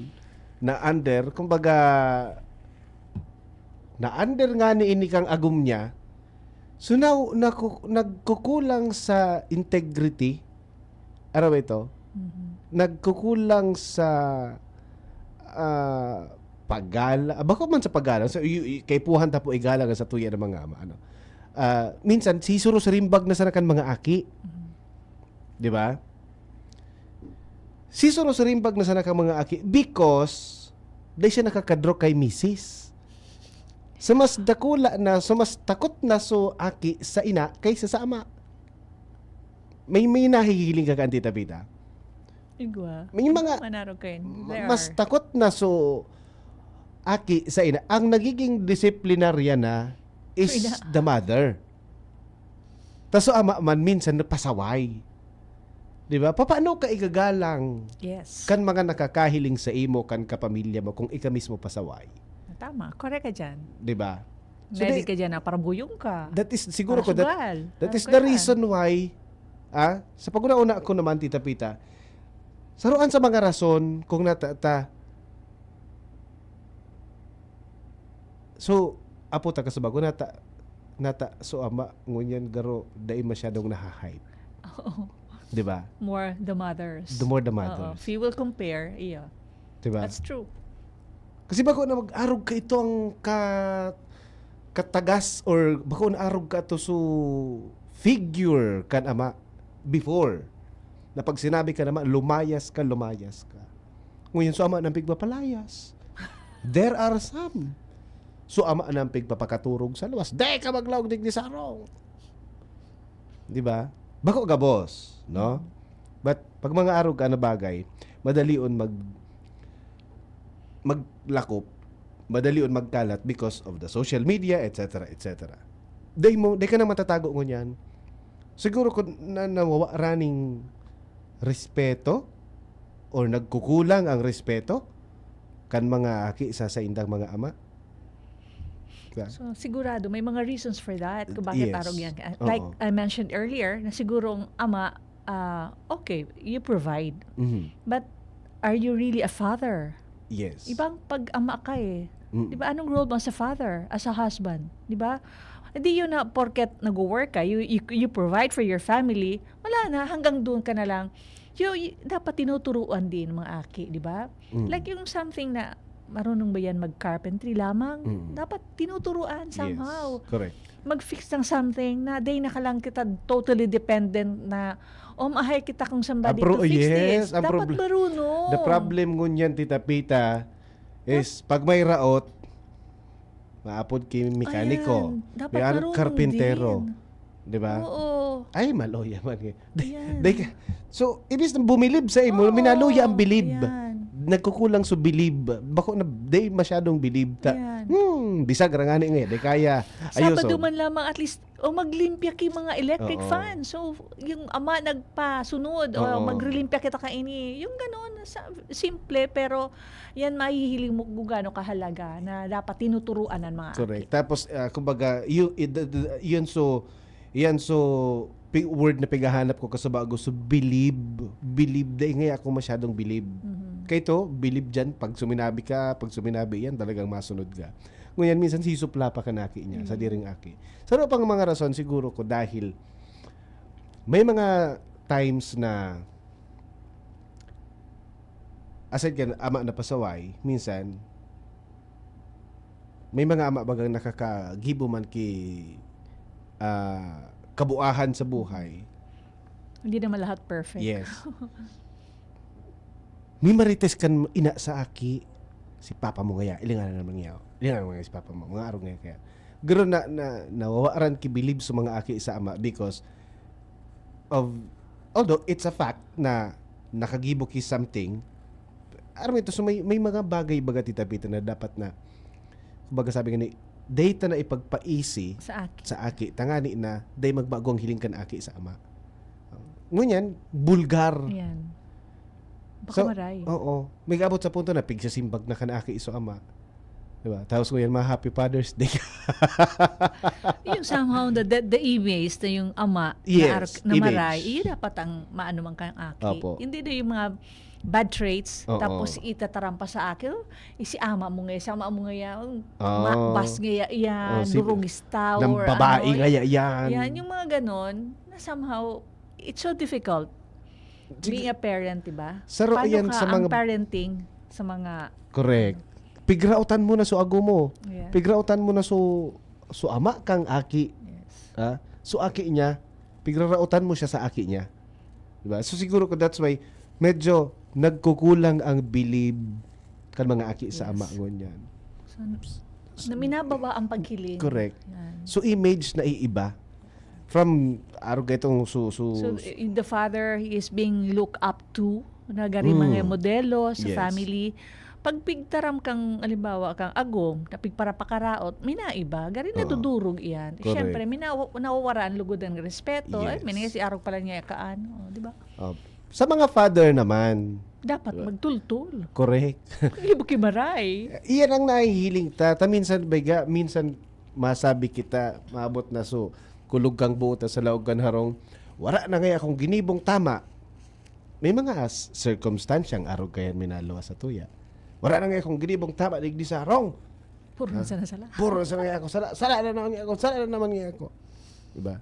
Na under, kumbaga, na under nga ni ini kang agom niya, so now, naku-, nagkukulang sa integrity. Ano ba ito? Mhm. Nagkukulang sa, ah, paggal-, ah, bako man sa paggalang, so, y-, y-, kaipuhan ta po igalang sa tuya ng mga ama, ano. Ah, minsan, sisuro sa rimbag na sana kan mga aki. Mhm. Di ba? Sisuro sa rimbag na sana kan mga aki because dahil siya nakakadro kay misis. So, mas dakula na, so, mas takot na so aki sa ina kaysa sa ama. May, may nahihiling ka, Auntie Tabita? Igwa. May mga Manaro kayo. Ma-, There mas are. Takot na so aki sa ina. Ang nagiging disiplinarya na is Ina. The mother. Ta so ama man minsan napasaway. Di ba? Paano ka igagalang Yes. Kan mga nakakahiling sa imo, kan kapamilya mo, kung ika mismo pasaway? Tama. Correct ka dyan. Di ba? So, Dahil di- ka dyan na parabuyong ka. That is, siguro ko, that, Parasugal. that is Parasugal the ka. Reason why, ah, sa pag-una-una ko naman, Tita Pita, saruan sa mga rason kung nata-, ta-, so, apo ta ka sa bago, nata-, nata-, so ama, ngunyan garo, dai masyadong naha-hype. Oo. Di ba? More the mothers. The more the Oo. mothers. If you will compare, iya. Diba? That's true. Kasi bako na mag-arog ka ito ang ka, katagas or bako na arog ka to so figure kan ama before. Na pag sinabi ka naman, lumayas ka, lumayas ka. Ngayon, so ama nang pigpapalayas. There are some. So ama nang pigpapakaturog sa luwas. Di ka maglaog digdi sa arong. Di ba? Bako gabos, no? But pag mga arog ka na bagay, madalion mag maglakop, madalion magkalat because of the social media, et cetera, et cetera. Day mo, day ka na matatago ngunyan. Siguro kung na, nawawaran ning respeto or nagkukulang ang respeto kan mga aki sa saindang mga ama. Diba? So, sigurado, may mga reasons for that kung bakit Yes. arog yan. Oo. Like I mentioned earlier, na siguro ang ama, ah, okay, you provide. Mhm. But are you really a father? Yes. Ibang pag-ama ka eh. Mm. Di ba? Anong role mo as a father, as a husband? Di ba? Hindi yun na porket nag-work ka, you, you, you provide for your family, wala na, hanggang doon ka na lang. You, you- dapat tinuturuan din mga aki, di ba? Mm. Like yung something na marunong ba yan mag-carpentry lamang? Mm. Dapat tinuturuan somehow. Yes. Correct. Mag-fix ng something na day na ka lang kita totally dependent na, "Oh, mahay kita kung somebody Ang pro- to fix yes, this." ang Dapat proble- marunong. The problem ngunyan, Tita Pita, is pag may raot, maapod ki mekaniko. Ayan, dapat May ano, marunong karpintero. din. Di ba? Oo. Ay, maluya man. Eh. Day, Ayan. day ka- so, imbis na bumilib sa imo, Oo, minaluya ang bilib. ayan. Nagkukulang sa bilib. Bako na, day masyadong bilib. Ta, Ayan. hmm, bisag rangani nga, di kaya. Sabado Ayuso. man lamang at least, o maglimpya ki mga electric Oo. fan. So, yung ama nagpasunod, o Oo. magrilimpya kita kaini. Yung ganon, sa, simple, pero yan mahihiling mo kung gaano kahalaga na dapat tinuturuan ng mga Correct. aki. Tapos, ah, kumbaga, yun, yun so, yan so, pi- word na pighahanap ko kasabago, so bilib. Bilib, dahil nga ako masyadong bilib. Mhm. Kaya ito, bilib dyan, pag suminabi ka, pag suminabi yan, talagang masunod ka. Ngunyan, minsan sisupla pa kan aki niya, sa Mhm. diring aki. Sa ano pang mga rason, siguro ko, dahil may mga times na aside kan ama na pasaway, minsan, may mga ama bagang nakakagibo man ki, ah, kabuahan sa buhay. Hindi naman lahat perfect. Yes. May marites kan ina sa aki, si papa mo ngaya, ilinganan naman niya. Ilinganan mo ngaya si papa mo, mga arog ngaya kaya. Garo na, na, nawawaran ki bilib sa mga aki sa ama because of, although it's a fact na nakagibo ki something, aram ito, so may, may mga bagay baga, Tita Pita, na dapat na, kumbaga sabi nga ni, data na ipagpaisi Sa aki. sa aki, tangani na, day magbagong hiling kan aki sa ama. Ngunyan, bulgar. Yan. Baka So, maray. Oo. May abot sa punto na pigsasimbag na kan aki iso ama. Diba? Tapos ngayon, mga Happy Father's Day. Yung somehow the, the, the image na yung ama Yes, na, ark- na image. Maray, iyo dapat ang maano man kang aki. Opo. Hindi na yung mga bad traits, Oo. Tapos itataram pa sa aki, "Oh, eh, si ama mo nga, si ama mo nga yan, Oo. makbas nga yan, yan, Oh, si- durugis tao, Ng or babae ano, nga yan. Yan, yung mga ganon, na somehow, it's so difficult Sige. being a parent, diba? Saro Paano yan ka sa ang mga parenting sa mga... Correct. Pigrautan mo na so ago mo. Yeah. Pigrautan mo na so, so ama kang aki. Yes. Ha? So aki niya, pigrarautan mo siya sa aki niya. Diba? So siguro ko that's why medyo nagkukulang ang bilib kan mga aki sa Yes. ama ngunyan. So, na minababa ang paghiling. Correct. Yan. So image na iiba. From arog itong su, su, So, i- the father, he is being looked up to na gari Mm. mga modelo sa Yes. family. Pag pigtaram kang, halimbawa, kang agom, na pigparapakaraot, may naiba. Gari Oo. nadudurog iyan. Correct. Siyempre, may nawa- nawawaran lugod ang respeto. Ay, Yes. may nga si arog pala niya kaan. Oh, di ba? Oh, sa mga father naman, Dapat Diba? magtultol. Correct. Ibo kimaray. Iyan ang nahihiling ta. Ta minsan, bayga, minsan masabi kita, maabot na so, kulog kang buot sa laog kan harong. Wala na nga akong ginibong tama. May mga s- circumstansyang arog kayan minaluwas sa tuya. Wala na nga akong ginibong tama, digdi sa harong. Puro na sana sala. Puro sa nga ako, sala, sala na naman nga ako, sala na naman nga ako. Diba?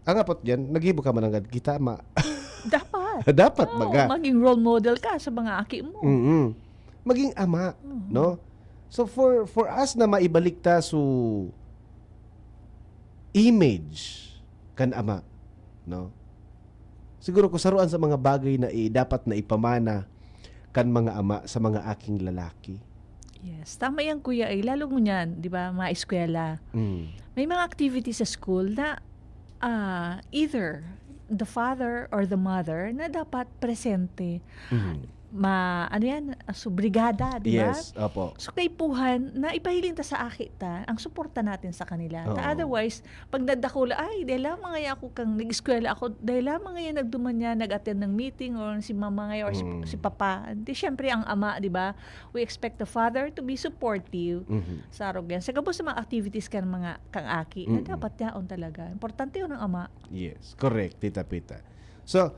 Ang apot dyan, nagibo ka man ang kita, ma. Dapat. Dapat, Oo, baga. Maging role model ka sa mga aki mo. Mm-mm. maging ama, no? So for for us na maibalik ta so image kan ama, no? Siguro ko saruan sa mga bagay na i dapat na ipamana kan mga ama sa mga aking lalaki. Yes. Tama yan, Kuya. Eh, lalo ngunyan, di ba, mga eskwela. Mm. May mga activities sa school na ah, either the father or the mother na dapat presente. Mhm. Ma, ano yan, so brigada, di ba? Yes, opo. So kaipuhan na ipahiling ta sa aki ta ang suporta natin sa kanila. Ta Oo. Otherwise, pag nadakula, "Ay, dahil lamang ngaya ako kang nag-eskwela ako, dahil lamang ngaya nagduman niya, nag-attend ng meeting or si mama ngaya or si, Mm. si papa." Di syempre ang ama, di ba? We expect the father to be supportive Mhm. sa arog yan. Sa gabos sa mga activities kan mga kang aki, na Mm-mm. dapat yaon talaga. Importante yun ang ama. Yes, correct, Tita Pita. So,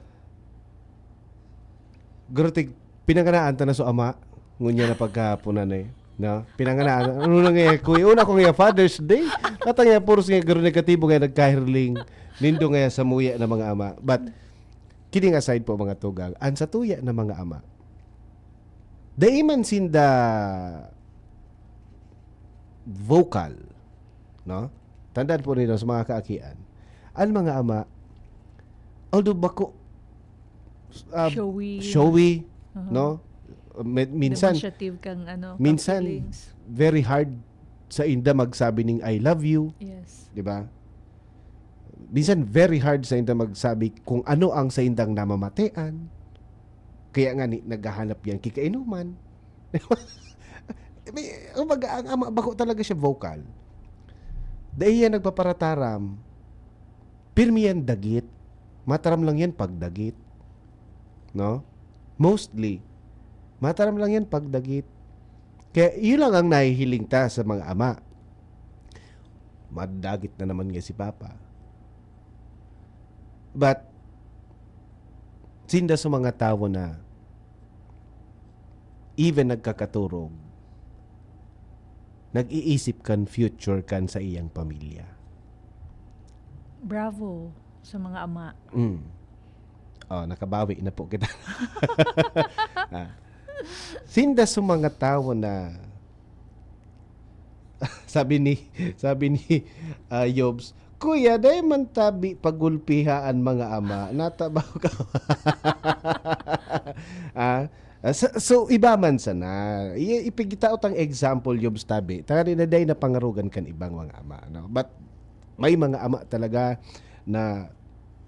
Grotig, pinanganaan ta na so ama, ngunyan na pagkahaponan eh. No? Pinanganaan, ano na nga, kuya? Una ko nga Father's Day. Kata nga, puros nga, garo negatibo nga, nagkahirling. Nindo nga, samuya na mga ama. But, kidding aside po, mga tugang, ang sa tuya na mga ama, dai man sinda vocal, no? Tandaan po ninyo sa mga kaakian, ang mga ama, although bako, ah, Showy. showy, Aha. no? Me- minsan, Demonstrative kang ano, kang minsan, feelings. Very hard sa inda magsabi ning "I love you", Yes. di ba? Minsan, very hard sa inda magsabi kung ano ang sa indang namamatean. Kaya nga, ni, naghahanap yan kikainuman. May, kumbaga, ang ama, bako talaga siya vocal. Dahil yan nagpaparataram, pirmi yan dagit. Mataram lang yan pag dagit. No? Mostly, mataram lang yan pag dagit. Kaya yun lang ang nahihiling ta sa mga ama. Madagit na naman nga si Papa. But, sinda sa mga tawo na even nagkakaturog, nag-iisip kan future kan sa iyang pamilya. Bravo sa mga ama. Mm. Oh, nakabawi na po kita. Ah. Sinda sa mga tawo na sabi ni sabi ni ah, Yobs, "Kuya, dai man tabi pagulpiha an mga ama, natabaw ka." Ah, ah, so, so, iba man sana. I- ipigitaot ang example, Yobs, tabi. Tangani na dai na pangarugan kan ibang mga ama, no? But may mga ama talaga na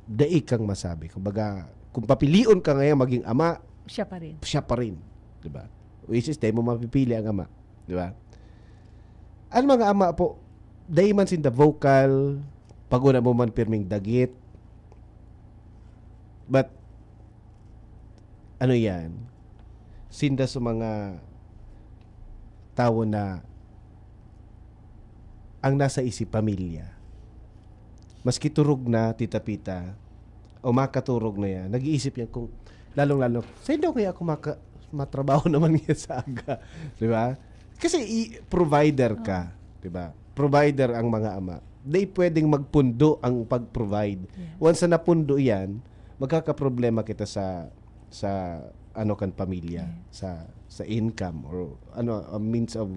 dai kang masabi. Kumbaga, kung papilion ka ngayon maging ama, Siya pa rin. siya pa rin, 'di ba? Which is, dai mo mapipili ang ama, 'di ba? Ang mga ama po, dai man sinda vocal, pag-una mo man pirming dagit. But, ano yan? Sinda sa mga tawo na ang nasa isip, pamilya. Maski turog na, Tita Pita, o makaturog na yan, nag-iisip yan kung, lalong-lalo, "Saan daw kaya ako maka, matrabaho naman niya sa aga?" Di ba? Kasi i- provider ka, di ba? Provider ang mga ama. Di pwedeng magpundo ang pag-provide. Yes. Once na napundo yan, magkakaproblema kita sa sa ano kan pamilya, Yes. sa sa income or ano, a means of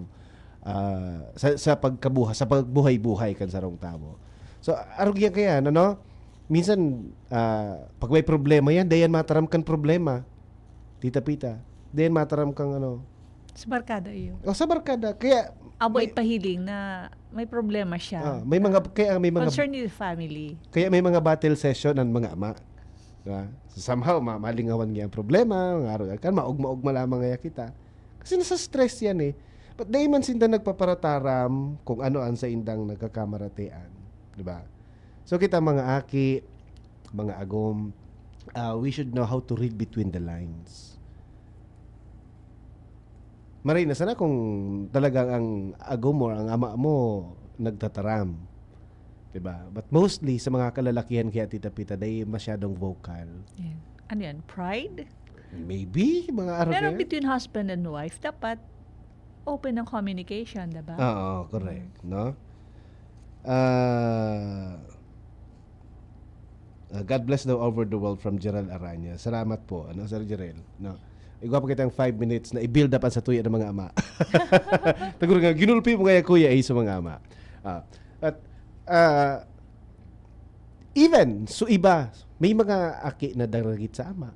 ah, sa sa pagkabuha sa pagbuhay-buhay kan sarong tawo. So arog yan kaya, ano? Minsan ah, pag may problema yan, dayan mataram kan problema. Tita Pita, dayan mataram kang ano. Sa barkada iyo. O sa barkada, kaya Abo may- ipahiling na may problema siya. Ah, may mga kaya may mga Concern with family. Kaya may mga battle session ang mga ama. Diba? So, somehow, ma malingawan niya ang problema, mga araw kan, maugma-ugma lamang ngaya kita. Kasi nasa stress yan eh. But dai man sinda nagpaparataram kung ano ang sa indang nagkakamaratean. Diba? So kita mga aki, mga agom, ah, we should know how to read between the lines. Maray na sana kung talagang ang agom or ang ama mo nagtataram. Diba? But mostly, sa mga kalalakihan kaya, Tita Pita, dai masyadong vocal. Yan. Ano yan? Pride? Maybe, mga araw Pero kaya? Between husband and wife, dapat open ang communication, diba? Oo, correct. No? Ah, ah, God bless the over the world from Gerald Aranya. Salamat po, ano, Sir Gerald, no? Igwa pa kitang five minutes na i-build up ang satuya ng mga ama. Taguro nga, ginulpi mo kaya, kuya, eh, sa mga ama. Ah, at, ah, even, so iba, may mga aki na daragit sa ama.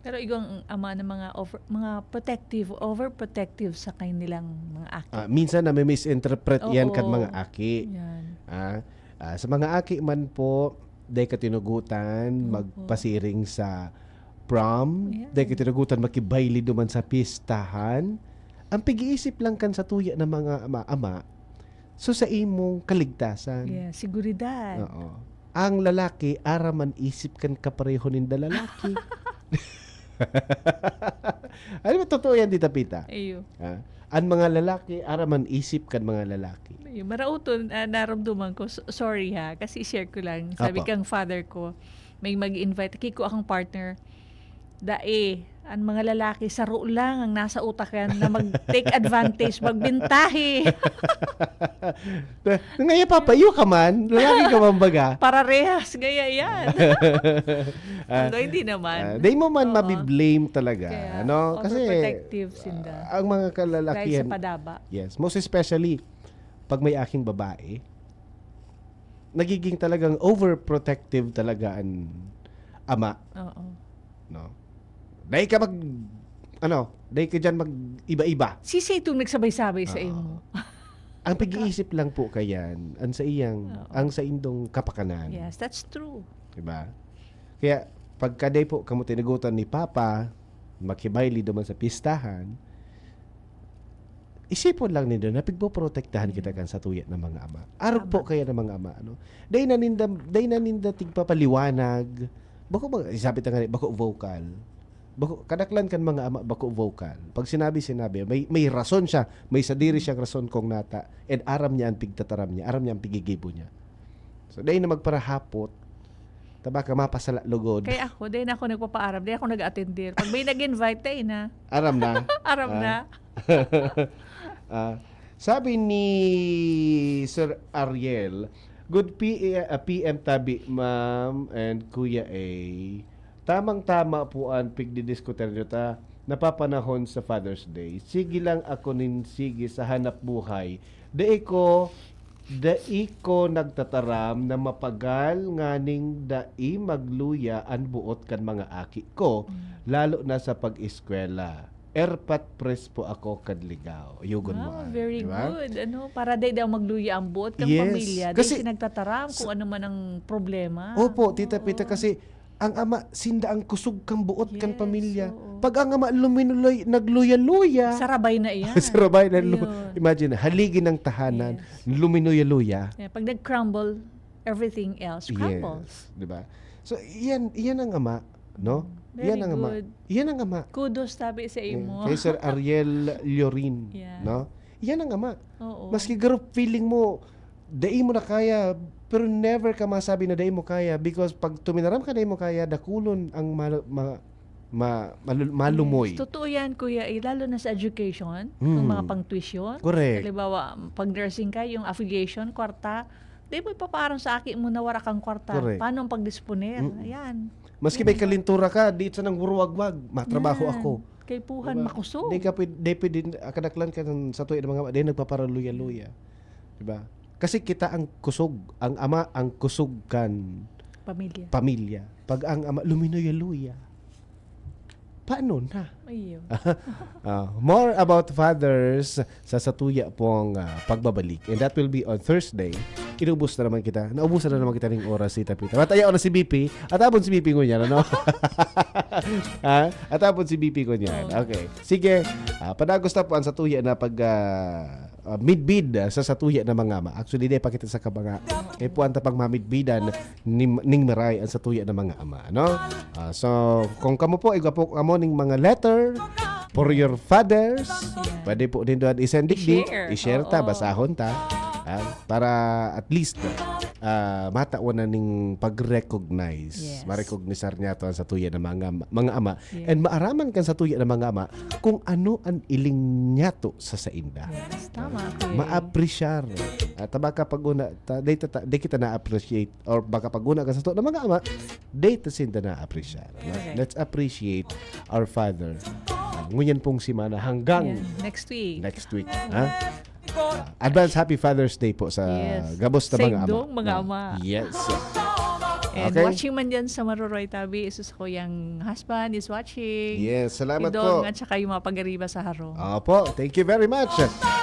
Pero igwang ama ng mga over, mga protective, overprotective sa kanilang mga aki. Ah, minsan na may misinterpret yan kan Oo. mga aki. Yan. Ah, ah, sa mga aki man po, dai ka tinugutan Opo. magpasiring sa prom, Yeah. dai ka tinugutan makibayle duman sa pistahan. Ang pag-iisip lang kan satuya ng mga ama-ama, so sa imong kaligtasan. Yeah, seguridad. Oo. Ang lalaki, araman isip kan kapareho ninda lalaki. Ano ba, totoo yan, Tita Pita? Ayo. Ha? Ang mga lalaki, araman isip kan mga lalaki. Ayo. Marauton, ah, naramdaman ko. S- sorry ha, kasi share ko lang. Sabi Apo. Kang father ko, may mag-invite. Kiko akong partner. Dae, ang mga lalaki, saro lang ang nasa utak yan na mag-take advantage, magbintahe. Ngayon, papa, iyo ka man. Lalaki ka man baga. Pararehas, gaya yan. Ah, Although, hindi naman. Ah, dai mo man Oo. mabiblame talaga, Kaya, ano? Kasi, overprotective sinda. ah, ang mga Dahil sa kalalakihan, padaba. yes, most especially pag may aking babae, nagiging talagang overprotective talaga ang ama, Oo. no? Dai ka mag, ano, dai ka diyan mag-iba-iba. Sisi itong nagsabay-sabay sa Oo. imo. Ang pag-iisip lang po kayan, ang sa iyang, Oo. ang sa indong kapakanan. Yes, that's true. Diba? Kaya, pagka dai po kamo tinugutan ni Papa, makibayle duman sa pistahan, isipon lang nindo na pigpoprotektahan kita Mm. kan satuya ng mga ama. Arog Tama. po kaya ng mga ama, no? Dai na ninda, dai na ninda tigpapaliwanag. Bako ba, sabi ta nga, bako vocal. Bako, kadaklan kan mga ama, bako vocal. Pag sinabi, sinabi. May, may rason siya. May sadiri siyang rason kung nata. And aram niya ang pigtataram niya. Aram niya ang pigigibo niya. So, dai na magparahapot. Tabaka mapasala lugod. Kaya ako, dahil na ako nagpapaaram, dahil ako nag-attender. Pag may nag-invite, dahil na. Aram na. Aram Ah. na. Ah, sabi ni Sir Ariel, "Good P-, ah, P M tabi, ma'am and Kuya A. Tamang-tama po an pigdidiskutir nyo ta. Napapanahon sa Father's Day. Sige lang ako nin sige sa hanap buhay. Dai ko, dai ko nagtataram na mapagal nganing dai magluya an buot kan mga aki ko, Mm. lalo na sa pag-eskwela. Erpat pres po ako kan ligaw." Yugon mo, Wow, ah, very di ba? good. Ano, para di daw magluya ang buot kang Yes. pamilya. Kasi Di sinagtataram kung ano man ang problema. Opo, Tita Pita, Oo. kasi ang ama, sinda ang kusog kang buot kan Yes, pamilya. Oo. Pag ang ama luminuloy, nagluya-luya. Sarabay na yan. Sarabay na lu- Ayun. Imagine, haligi ng tahanan, Yes. luminuya-luya. Yeah, pag nag-crumble, everything else crumbles. Yes, di ba? So, yan, yan ang ama, no? Very Yan ang ama. good. Yan ang ama. Kudos tabi sa Eh, imo. Kay Sir Ariel Llorin, Yeah. no? Yan ang ama. Oo. Maski garo feeling mo, dai mo na kaya, pero never ka masabi na dai mo kaya because pag tuminaram ka dai mo kaya, dakulon ang ma-, ma-, ma-, malu-, malumoy. Yes. Totoo yan, Kuya. Eh, lalo na sa education, Hmm. yung mga pang-tuition. Correct. Halimbawa, pag nursing ka, yung affiliation, kwarta, di mo ipapaaram sa aki mo na wala kang kwarta. Correct. Paano ang pagdisponer? Mm. Ayan. Maski may kalintura ka, di sa nang wurwagwag, matrabaho Yan. ako. Kay puhan, Diba? makusog. Di ka pwede, di pwede, kadaklan ka ng satuya ng mga ama, di nagpapaluya-luya. Diba? Kasi kita ang kusog, ang ama ang kusog kan Pamilya. pamilya. Pag ang ama, luminuya-luya. Paano na? Ayun. Ah, more about fathers sa satuya pong, ah, pagbabalik. And that will be on Thursday. Inubos na naman kita. Naubusan na naman kita ng oras, Tita Pita. Matayaw na si B P. At abon si B P ngunyan, ano? Ha? At abon si B P ngunyan. Oo. Okay. Sige. Ah, padagos na po ang satuya na pag, ah, ah, midbid, ah, sa satuya ng mga ama. Actually, di pa kita sa kabanga. Eh, puwan ta pang mamidbidan ni, ning maray ang satuya ng mga ama, no? Ah, so, kung kamo po, igwa po kamo ning mga letter for your fathers, pwede po nindo yan i-send digdi, I-share. i-share ta, Oo. basahon ta. Ah, para at least, ah, matawan na ning pag-recognize. Yes. Ma-recognize niya to ang satuya ng mga, mga ama. Yes. And maaraman kan satuya ng mga ama kung ano ang iling niyato sa sainda. Yes, tama, Kuya. Ma-appreciate. At baka pag una, ta, di, ta, di kita na-appreciate or baka pag una ka sa to ng mga ama, di ta sinda na-appreciate. No? Correct. Let's appreciate our father. ngunyan pong semana hanggang Yan. Next week. next week. Ha? Ah, advance happy Father's Day po sa Yes. gabos na Sa mga ama. indong mga ama. Yes. And Okay. watching man dyan sa Maroroy Tabi, isus ko yung husband is watching. Yes, salamat Idong po. At saka yung mga pag-ariba sa harong. Opo, thank you very much.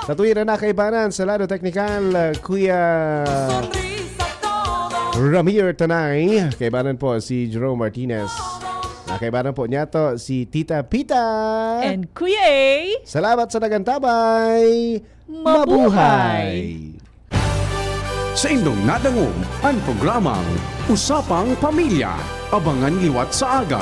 Sa tuwira na kaibanan, sa lado teknikal, uh, Kuya Ramir Tanay. Kaibanan po si Jerome Martinez. Ah, kaibanan po niya to si Tita Pita. And Kuya A, Salamat sa nagantabay. Mabuhay! Sa indong nadangog an programang Usapang Pamilya. Abangan liwat sa aga,